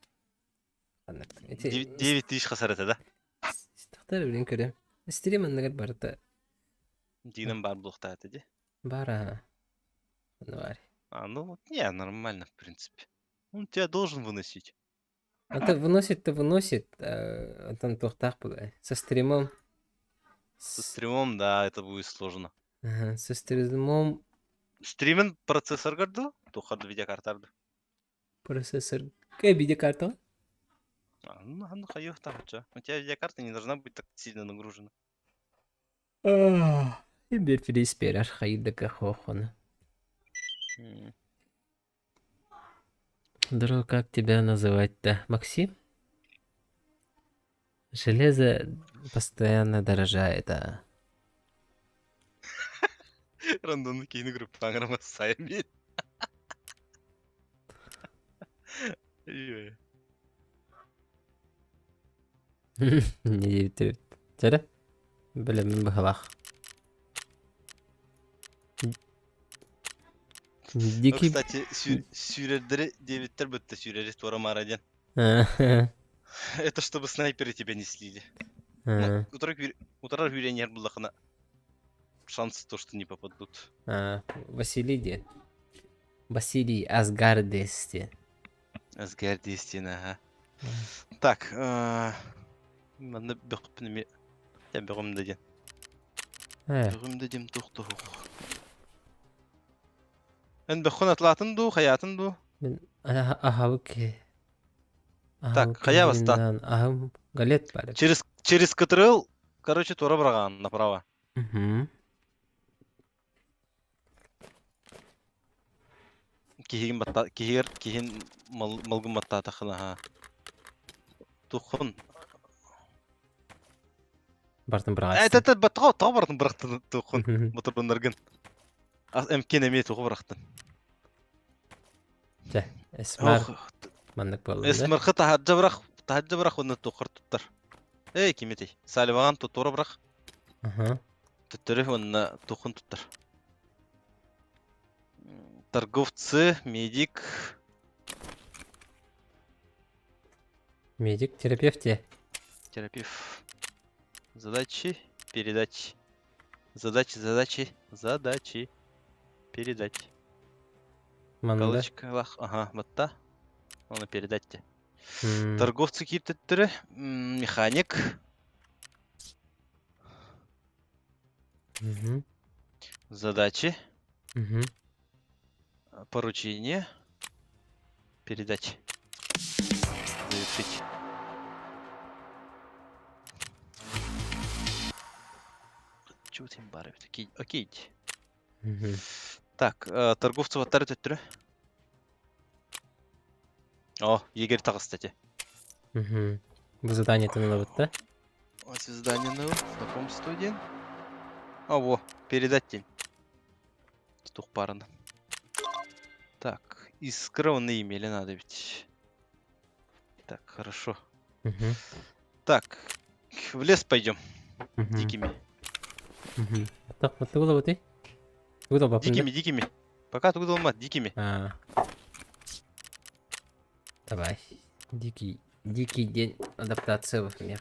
Ханнык. Ити 9 тысяч хасар этэ да? Тахтар билин көрөм. Стрим анныгар барыта Дигинэн баар буолуохтаах этэ дии. баар аха. Баар. А, ну вот, не, нормально, в принципе. Он тебя должен выносить. А то выносит-то выносит, оттон туохтаах буолуой. Со стримом Со стримом, да, это будет сложно. Ага, со стримом Стримен процессор дуу? Туохха видеокарта процессор. Кэ видеокарта? А, ну, ну, хайыахтаах. У тебя видеокарта не должна быть так сильно нагружена. Биир фриз биэрэр хайдыка хохон. Друг, как тебя называть-то? Максим? Железо постоянно дорожает, а. Рандомный киини группа сайми. Не диэбиттэр. Бэлэммин быһалаах. Ну, Дикий... кстати, сүүрэрдэри диэбиттэр бытта сүүрэри туора маара диэн. Это чтобы снайперы тебя не слили. Ну, утарар үүрэннэр буллахына шанс то, что не попадут. Василий диэн. Василий Асгардес диэн. Асгардестин, ага. Так, манна бөхпүн эми бөҕүм да диэн. Бөҕүм да диэн туох туох. Эн бөххүн атлаатын дуу, хайаатын дуу? Мин аһабык Так, хайа бастаан? Аһым галет бар. Через КТРЛ, короче, туора быраҕаан направо. Киһигин батта киһигэр киһин мал малгын баттаатаххына аһаа. Туххун. Бартын Э, быраҕааччы. это баттаҕа тоҕо бартын бырахтын туххун ботуруннаргын. Эмкин эмиэ тугу бырахтын. Чэ, эсмар маннык буолла да. Эсмархы таһырдьа бырах, таһырдьа бырах уонна туоххар туттар. Эй, ким этэй? Саливаҕан туора бырах. Төттөрү уонна туоххун туттар. Торговцы, медик. Медик, терапевт те. Терапевт. Задачи, передачи. Задачи, задачи, задачи. Передать. Манна. Галочка, лах, ага, батта. Оны передать те. Торговцы кииртэттэрэ, механик. Задачи. Поручение. Передать. Завершить. Чего ты бары? Окей, окей. Так, торговцы ваттары төттөрө. О, егерь таҕыста кстати. Бу задание ылабыт да? Ось задание ну, знакомство один. А, во, передать день. Тух парына. Так, искра он имели надо ведь. Так, хорошо. Так, в лес пойдем. Дикими. Так, вот ты ты? Куда Дикими, дикими. Пока тут долма, дикими. А. Давай. Дикий, дикий день адаптация в мире.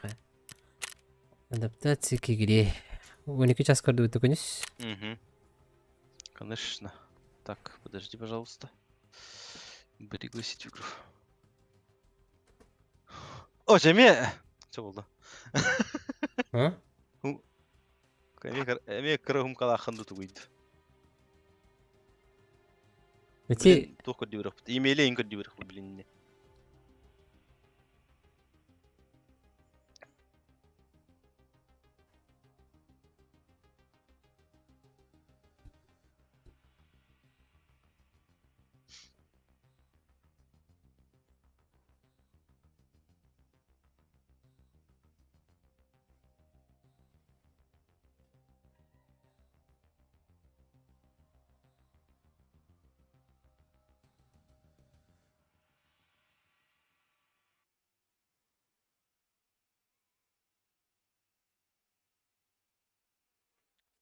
Адаптация к игре. 12 час көрдүбүт күнүс. Угу. Конечно. Так, подожди, пожалуйста. Пригласить в игру. О, эмиэ! Что было? А? Эмиэ кыра хумкалаахын тугуйд. Эти... Туох көрдүүр Имейлейин көрдүүр блин.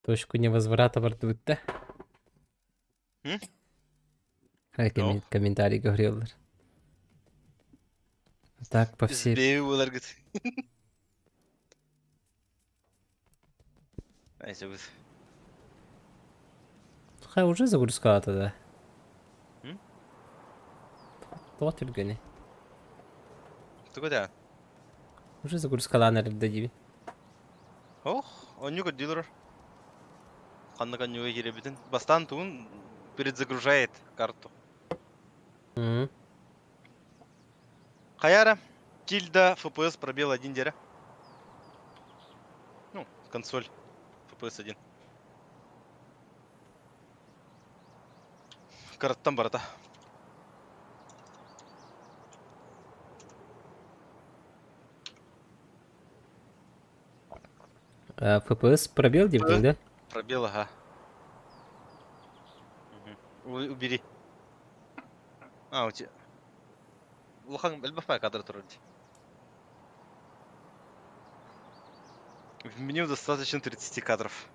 Точку невозврата бардыбыт да? М? Комментарий говорил. Так, по всей... Избей уларгыт. Ай, забыл. Хай уже загрузка тогда. М? Тоҕо түргэни. Тугу да? Уже загрузкалаан эрдэ диибин. Ох, онньу көрдүүлэр. Ханна коннюга киирэбитин. Бастаан тугун перезагружает карту. Хаяра. Тильда FPS пробел 1 дерэ. Ну, консоль FPS 1. Кыраттан барыта. FPS пробел диэбитиҥ да? Пробел, ага. Угу. Убери. А, у тебя... Улахан элбэх кадр турар дии. В меню достаточно 30 кадров.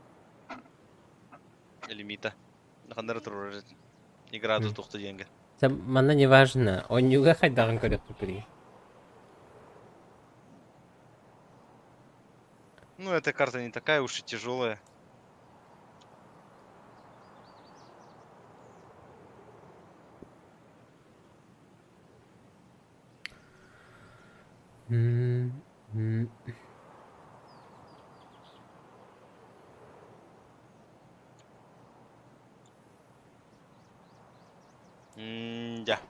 Лимита. Ханнары турар игра тутуохта диэнгэ. Манна не важно. Онньууга хайдаҕын көрүөхпүт билигин. Ну, эта карта не такая уж и тяжелая. М-да.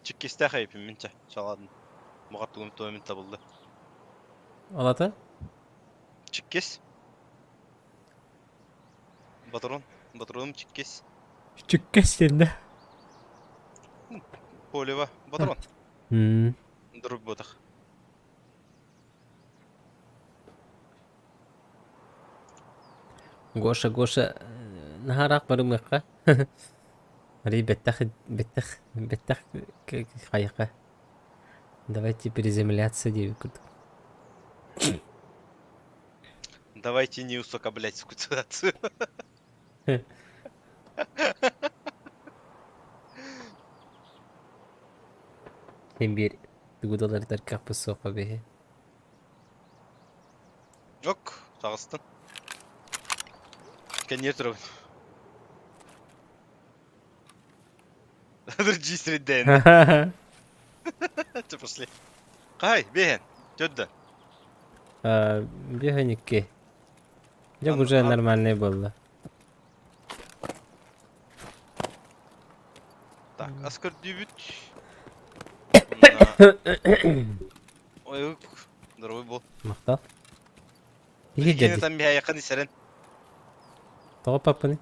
Чиккистээх эйпин мин чэ, чаладын. Моҕор тугум туомин табыллы. Олата? Чиккис. Батрон. Батроным чиккис. Чиккес диэн да? Полева. Батрон. Друг ботах. Гоша, Гоша, наһаа барымыахха. Арый бэттэх, бэттэх, бэттэх хайыха. Давайте приземляться диэбит курдук. Давайте не усугублять ситуацию. Син биир тугу да уларытар кыахпыт суох биһи. Ок, таҕыстым. Кэнниэ турабын. Дьиисирдээн. Чэ, пошли. Хай, биэһэн. Төрдө. Биэһэн икки. Дьэ, уже нормальный буолла. Так, ас көрдүүбүт. Ой, здоровый был. Махтал. Киһи там миһайахан исэрэн. Тоҕо паппыны?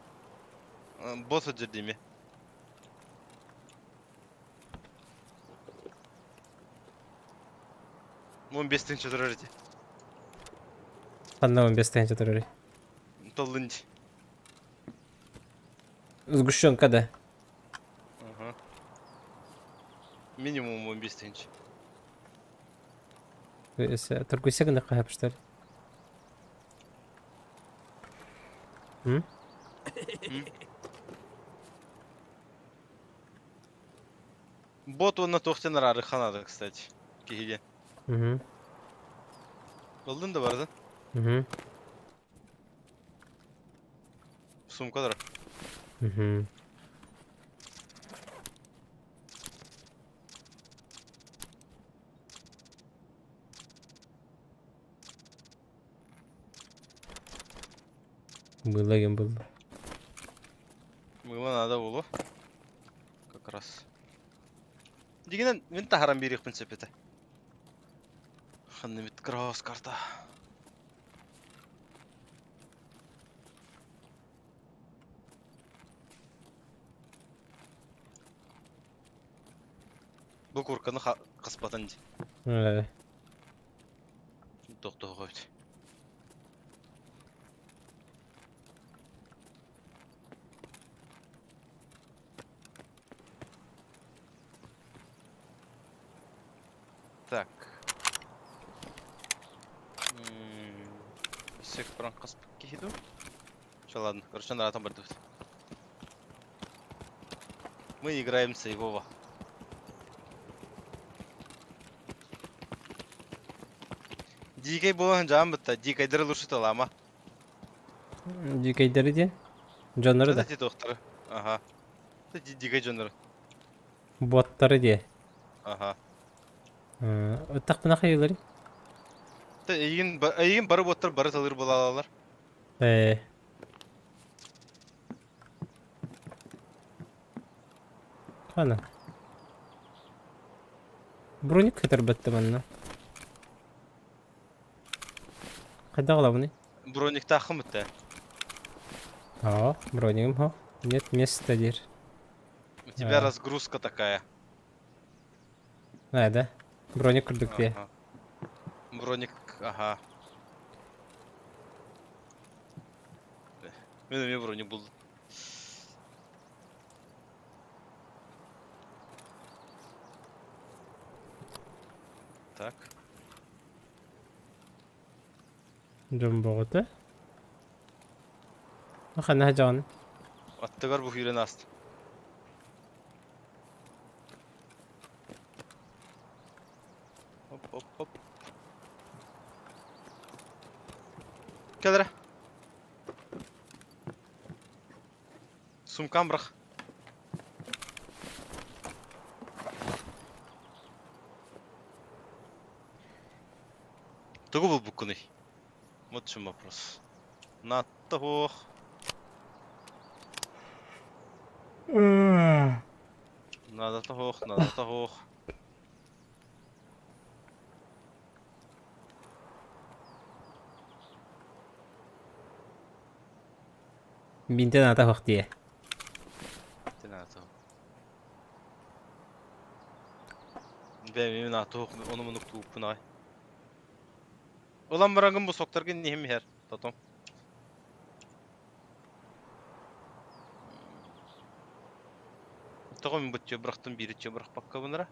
Босс дьэрдиме. 15 тысяч турар ити. Ханна 15 тыһыынча турарый? Толлун ди. Сгущенка да. Ага. Минимум 15 тысяч. Торгуйса гына хаһап что ли? М? Бот уонна туох диэн араары ханада, кстати. Киһигэ. Угу. Ыллын да бардын. Угу. Сумкалара. Угу. Было кем было. Мыла надо было. Как раз. Дигинен мин таһаран биэриэхпин сөп этэ. Ханна бит кросс карта. Бу курканы хаспатын ди. Тохтоһо эбит. Так. Өссө туран хаспыт киһи дуу? Все, ладно. Короче, наратан бардыбыт. Мы играем сейвово. Дикэй буолан дьаам бытта. Дикайдары лучше талама. Дикайдары диэн? Дьоннору да? Эти тохтары. Ага. Это дикай дьоннору. Боттары диэ. Ага. Ыттахпына хайыылары? Эйигин, эйигин бары боттар бары талыр буолалар. Э. Хана. Броник көтөрбөттө манна. Хайдах ылабыный? Брониктааххын бүттэ. Аа, бронигым хо. Нет места диир. У тебя А. разгрузка такая. А, да? Броник курдук дии. Ага. Броник, ага. Мен эмиэ броник булдум. Так. Дьон боҕото. Ханна дьон? Аттыгар бу киирэн ааста. Оп, оп, оп. Кэл эрэ. Сумкам бырах. Тугу булбуккунуй? Вот в чем вопрос. Наатта суох. Наадата суох, наадата суох. Бинтен аата суох дии. Бинтен аата суох. Бэйэм именно аата суох ону мунук тууппун аҕай. Ылан бараҥҥын бу соктаргын иһим иһэр, тотом. Тоҕо мин бу бырахтым биири бырахпаккабын эрэ?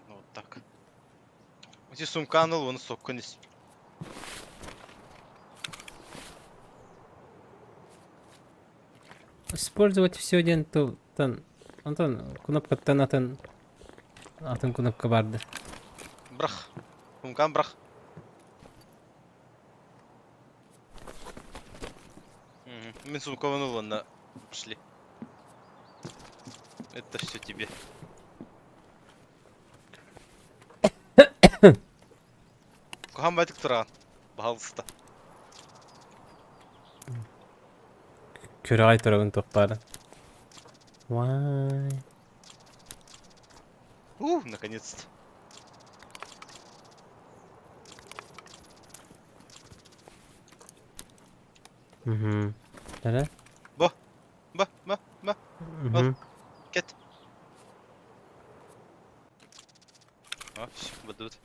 Ну вот так. Ити сумканы ыл, оны соккун ис. Использовать все диэн тылтан онтон кнопкаттан атын атын кнопка барды. Бырах. Сумканы бырах. Мин сумкабын ыл уонна пошли. Это все тебе. Куһаан байтык тураҕын. Баһалыста. Күрэҕэй турабын туохпаары. Вай. У, наконец-то. Угу. Эрэ? Бу. Бу, бу, бу. Угу. Кэт. А, все, быдыбыт.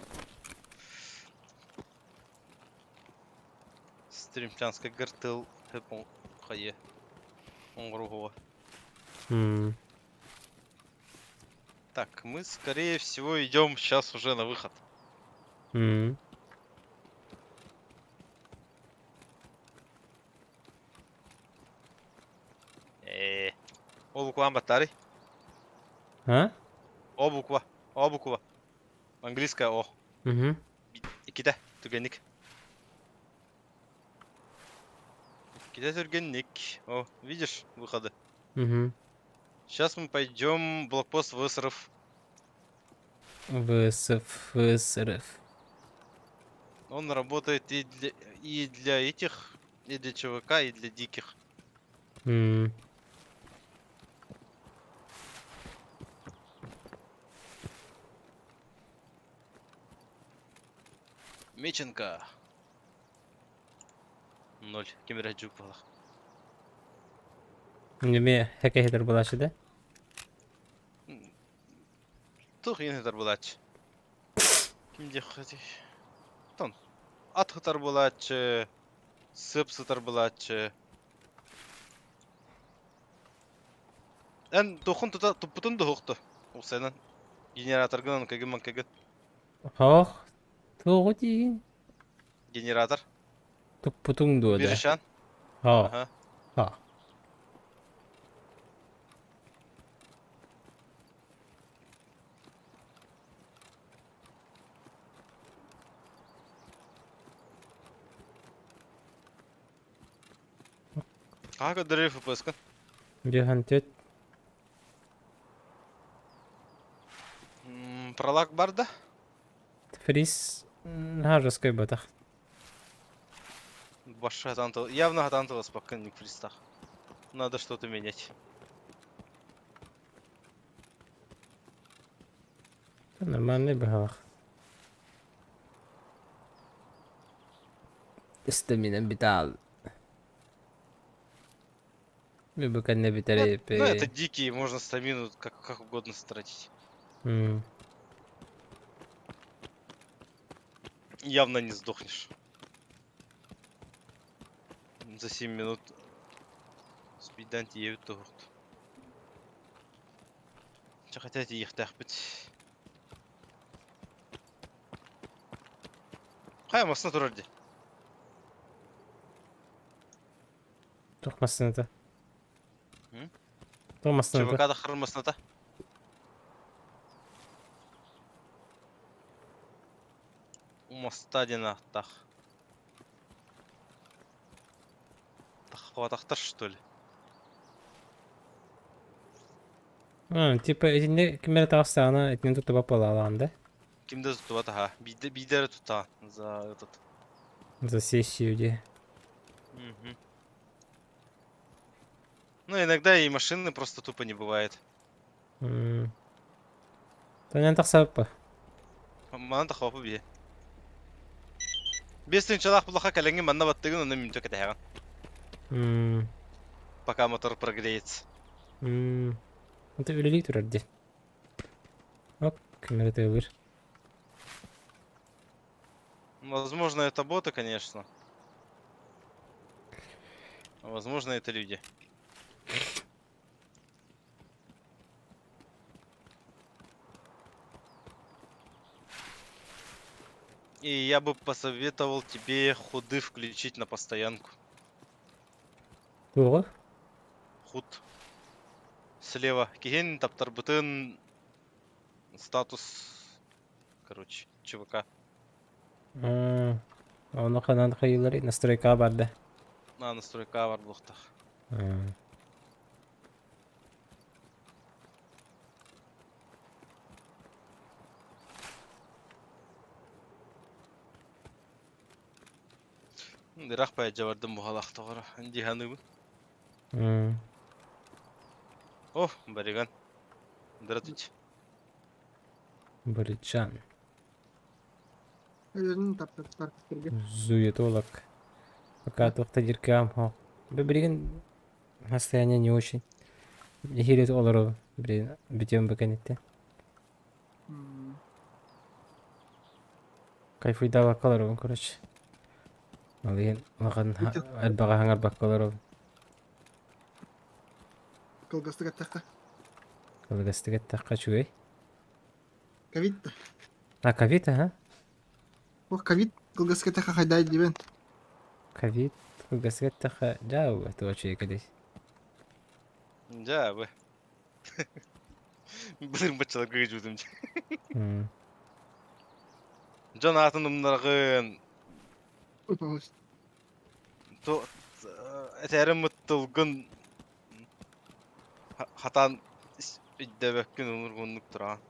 Стримчанскай гыртыл хайы оҥоруһуга. Так, мы, скорее всего, идем сейчас уже на выход. Э, О буквам батарей. А? О буква. О буква. Английская О. Угу. Иккитэ, түгэнник. Иккитэ түргэнник. О, видишь выходы? Угу. Сейчас мы пойдем в блокпост ВСРФ. ВСФ, ВСРФ. Он работает и для этих, и для ЧВК, и для диких. Меченка. Ноль. Ким эрэ буолар. Неме хэкэһитэр булашы да? Тух иһитэр булааччы. Ким диэххэ Тон. Ат сытар буолааччы, сып сытар буолааччы. Эн тухун тута туппутун дуһукту. Уксайнан. Генераторгынан кэгин манкэгин. Хоох. Туоҕу диигин? Генератор. Туппутуҥ дуо да? Биришан. Хоох. Аха. Хоох. Хаһа көрдөрөр FPS-кын? Биһантет. Пролаг бар да? Фриз наһаа жесткай ботах. Башы хатан тыл... Явно хатан тыласпаккын ник фристах. Надо что-то менять. Нормальный быһалах. Стамина битал. Бу кэннэ бүтэр Ну, это дикие, можно стамину как угодно стратить. Явно не сдохнешь. За 7 минут спидан тиийэбит туһурт. Чэ хотя тиийиэхтээхпит. Хайа массыына турар дии. Туох массыыната? Туох массыыната? ЧВК таххарар массыыната. Моста диэн ааттаах. Таххыбатахтар что ли? А, типа итиннэ ким эрэ таҕыстаҕына итинэн туттубат буолаалаҕын да? Ким да туттубат аха. Биирдэ биирдэ эрэ туттаҕын за этот. За сессию дии. Мгм. Ну, иногда и машины просто тупо не бывает. Тонен тахсабыппа. Манан тахсыбаппа бие. Биэс тыһыынчалаах буллахха кэлэҥҥин манна баттыгын онно мүнтэ кэтэһэҕин. Пока мотор прогреется. Это үлэлии турар дии. Оп, ким эрэ тыалыыр. Возможно, это боты, конечно. Возможно, это люди. И я бы посоветовал тебе худы включить на постоянку. Туоҕу? Худ. Слева. Киһин таптарбытын статус, короче, ЧВК. Ону ханан хайыылар настройкаҕа барда. На настройкаҕа бар буолуохтаах. Ыраах баайдьа бардым буһалаах тоҕоро дии саныыбын. О, бариган. Здравствуйте. Бариджан. Өлөрүн таптаттар кирге. Зуетолог. Пока туохта диркам хо. Билигин состояние не очень. Нэһиилэ олору блин бүтүөн бу кэнниттэн. Кайфуйдаабакка олоробун короче. Ол иһин улахан элбэҕи хаҥарбакка олоробун. Кылгастык эттэххэ. Кылгастык эттэххэ үчүгэй. Ковид. А ковид, аха? Ох, ковид кылгастык эттэххэ хайдай диибин. Ковид кылгастык эттэххэ дьаа туга үчүгэй кэлий. Дьаа, Былыр баччаларга ыдьыбытым дии. Дьон аатын умнараҕын. Этээрим тылгын хатаан өйдөөбөккүн унур тураҕын.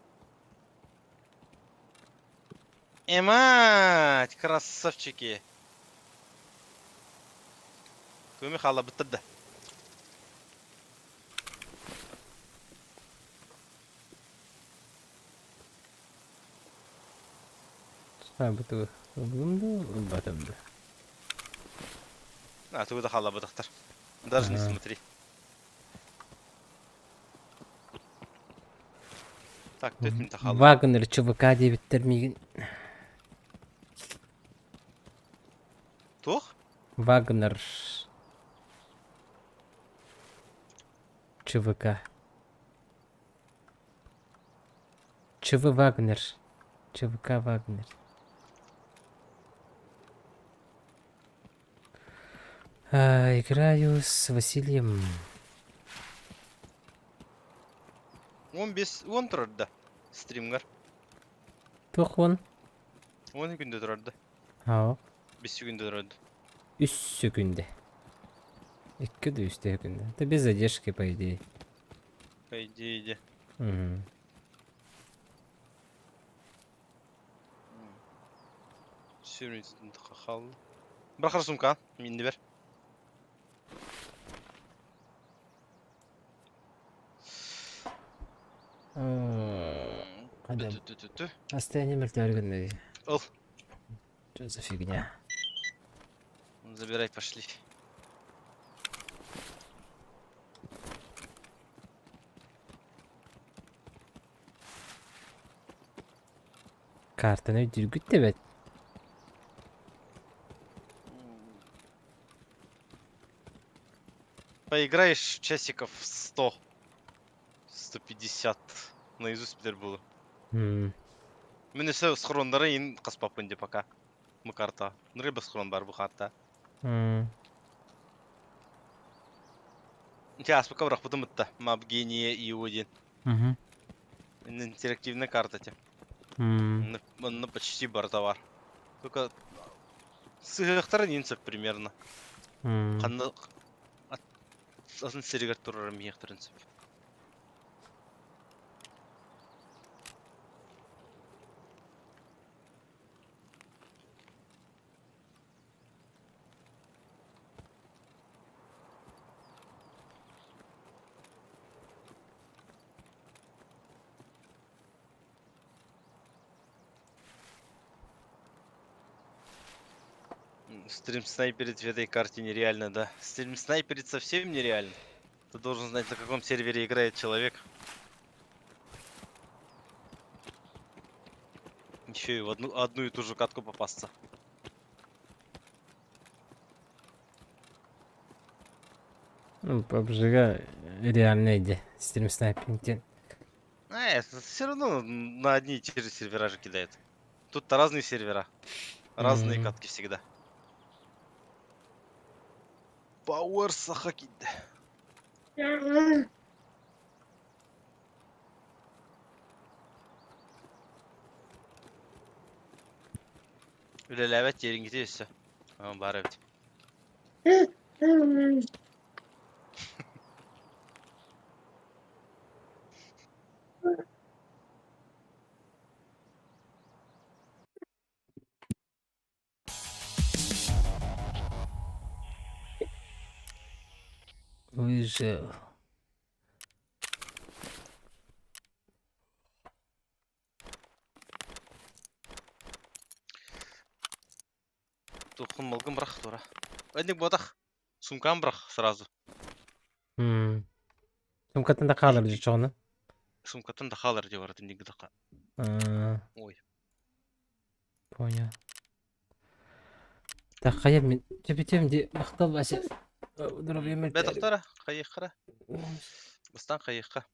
Эмать, красавчики! Туми хаалабыттар да. Саабыты ыллым да, ылбатым да. А, тугу да хаалабатахтар. Даже не смотри. Так, төрт минута хаалла. Вагнер ЧВК диэбиттэр миигин. Туох? Вагнер ЧВК. ЧВ Вагнер. ЧВК Вагнер. А, играю с Василием. 15 уон турар да стримҥар. Туох уон? 10 күндэ турар да. Haa. 5 күндэ турар да. Үс сөкүндэ. Икки да үстэ күндэ. Это без задержки, по идее. По идее, иди. Мгм. Хаалла. Бырахар сумка, минни бер. Хада. Состояние мертвый гынна. Ыл. Что за фигня? Забирай, пошли. Картаны өйдүүргүт да эбэт. Поиграешь часиков 100, 150 наизусть билэр буолу. Мин өссө схрондары ин хаспаппын де пока. Мы карта. Ныры схрон бар бу карта. Дьэ ааспыкка бырахпытым ытта. Map гения и один. Интерактивная карта те. Онно почти бар товар. Только сыһыахтара нинцев примерно. Ханна атын сиригэр турар миэхтэрин сөп. Стрим снайперить в этой карте нереально, да. Стрим снайперить совсем нереально. Ты должен знать, на каком сервере играет человек. Еще и в одну и ту же катку попасться. Ну, PUBG реальная идея. Стрим снайпинг. Все равно на одни и те же сервера же кидает. Тут-то разные сервера. Разные катки всегда. Power Сахакид. Үлэлээбэт диэриҥҥитий өссө. Баар эбит. Выжил. Туххун малгын бырах тура. Энник буотах. Сумкам бырах сразу. Сумкатын да хаалар дьочоҕуна. Сумкатын да хаалар дии баратын дигдакка. Ой. Понял. Так хайа мин төпүтүм ди махтал Вася. Здоровья Бэтохтара, хайыххара. Бастан хайыхха.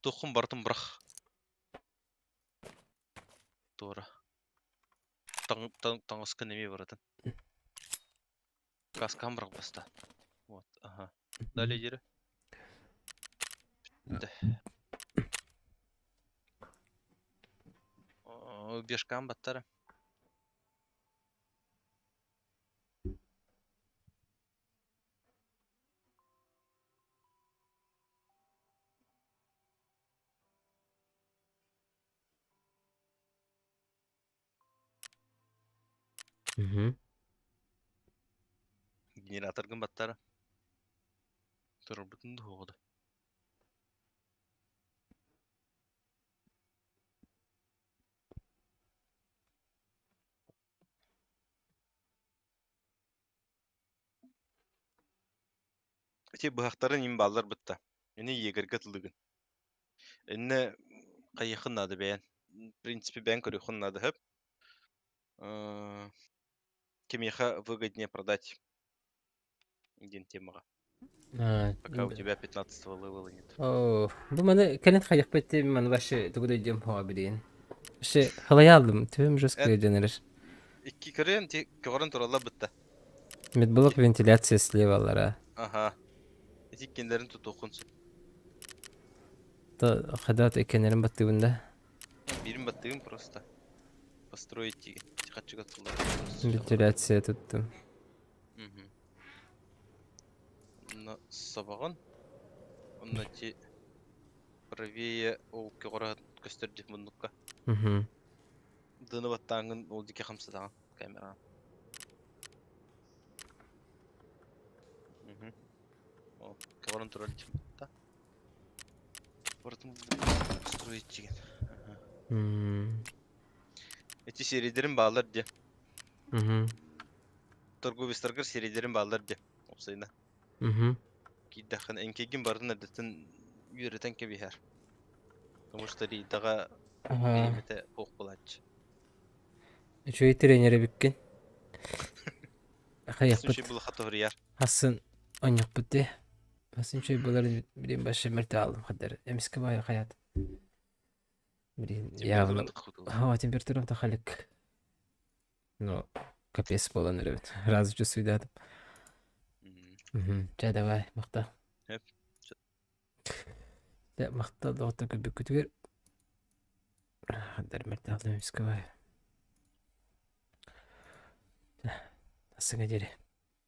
Туххун бартын бырах. Туора. Таҥаскын эмиэ барытын. Каскам бырах баста. Вот, ага. Далее диэри. Бүттэ. Бешкам баттара. Генераторгын баттара. Турбутун дуоҕуда. Ити быһахтарын им бааллар бытта. Ини егергэ тылыгын. Иннэ хайыхын наада бэйэн. В принципе, бэйэн көрүөххүн наада сөп. Кимиэхэ выгоднее продать диэн темаҕа. Пока у тебя 15 левела нет. Оо, бу маны кэлин хайыхпыт маны вообще тугу да өйдүөм суоҕа билигин. Вообще халайаалым, төбөм жестко өйдөнөр. Икки көрүөм, ти көҕөрөн тураллар бытта. Медблок вентиляция слева аллара. Аха. Ити иккиэннэрин тутуоххун сөп. Хадат иккиэннэрин баттыыбын да. Биирин баттыгын просто. Построить тиги. Хаччыга туллар. Вентиляция туттум. Сабаҕын. Онно ити правее ол көҕөрө көстөр дии муннукка. Мгм. Дыны баттааҥҥын ол диэки хамсатаҕын камераҕын. Мгм. Ол көҕөрөн турар дии та. Барытын строить дигин. Аха. М. Ити серийдэрин бааллар дии. Мгм. Торговецтаргар серийдэрин бааллар дии. Уопсайынан. Мгм. Киирдэххинэ эҥкилгин барытын эрдэттэн үөрэтэн кэбиһэр. Потому что рейдаҕа Аһаа. бириэмэтэ суох буолааччы. Үчүгэй тренер эбиккин. Хайыахпыт Үчүгэй булаха тоһуруйар. Хасын онньохпут дии. Хасын үчүгэй буолар билим башы мөртө алдым хаддар. Эмискэ баайы хаят. Блин, явно. О, температурам тахалик. Ну, капец буолан эрэбит. Сразу чувствуйдаатым. Чэ, давай, махта. Дьэ, махтал доҕоттор көрбүккүтүгэр. Хаддар мөртө алдым эмискэ баайы. Ассыҥа диэри.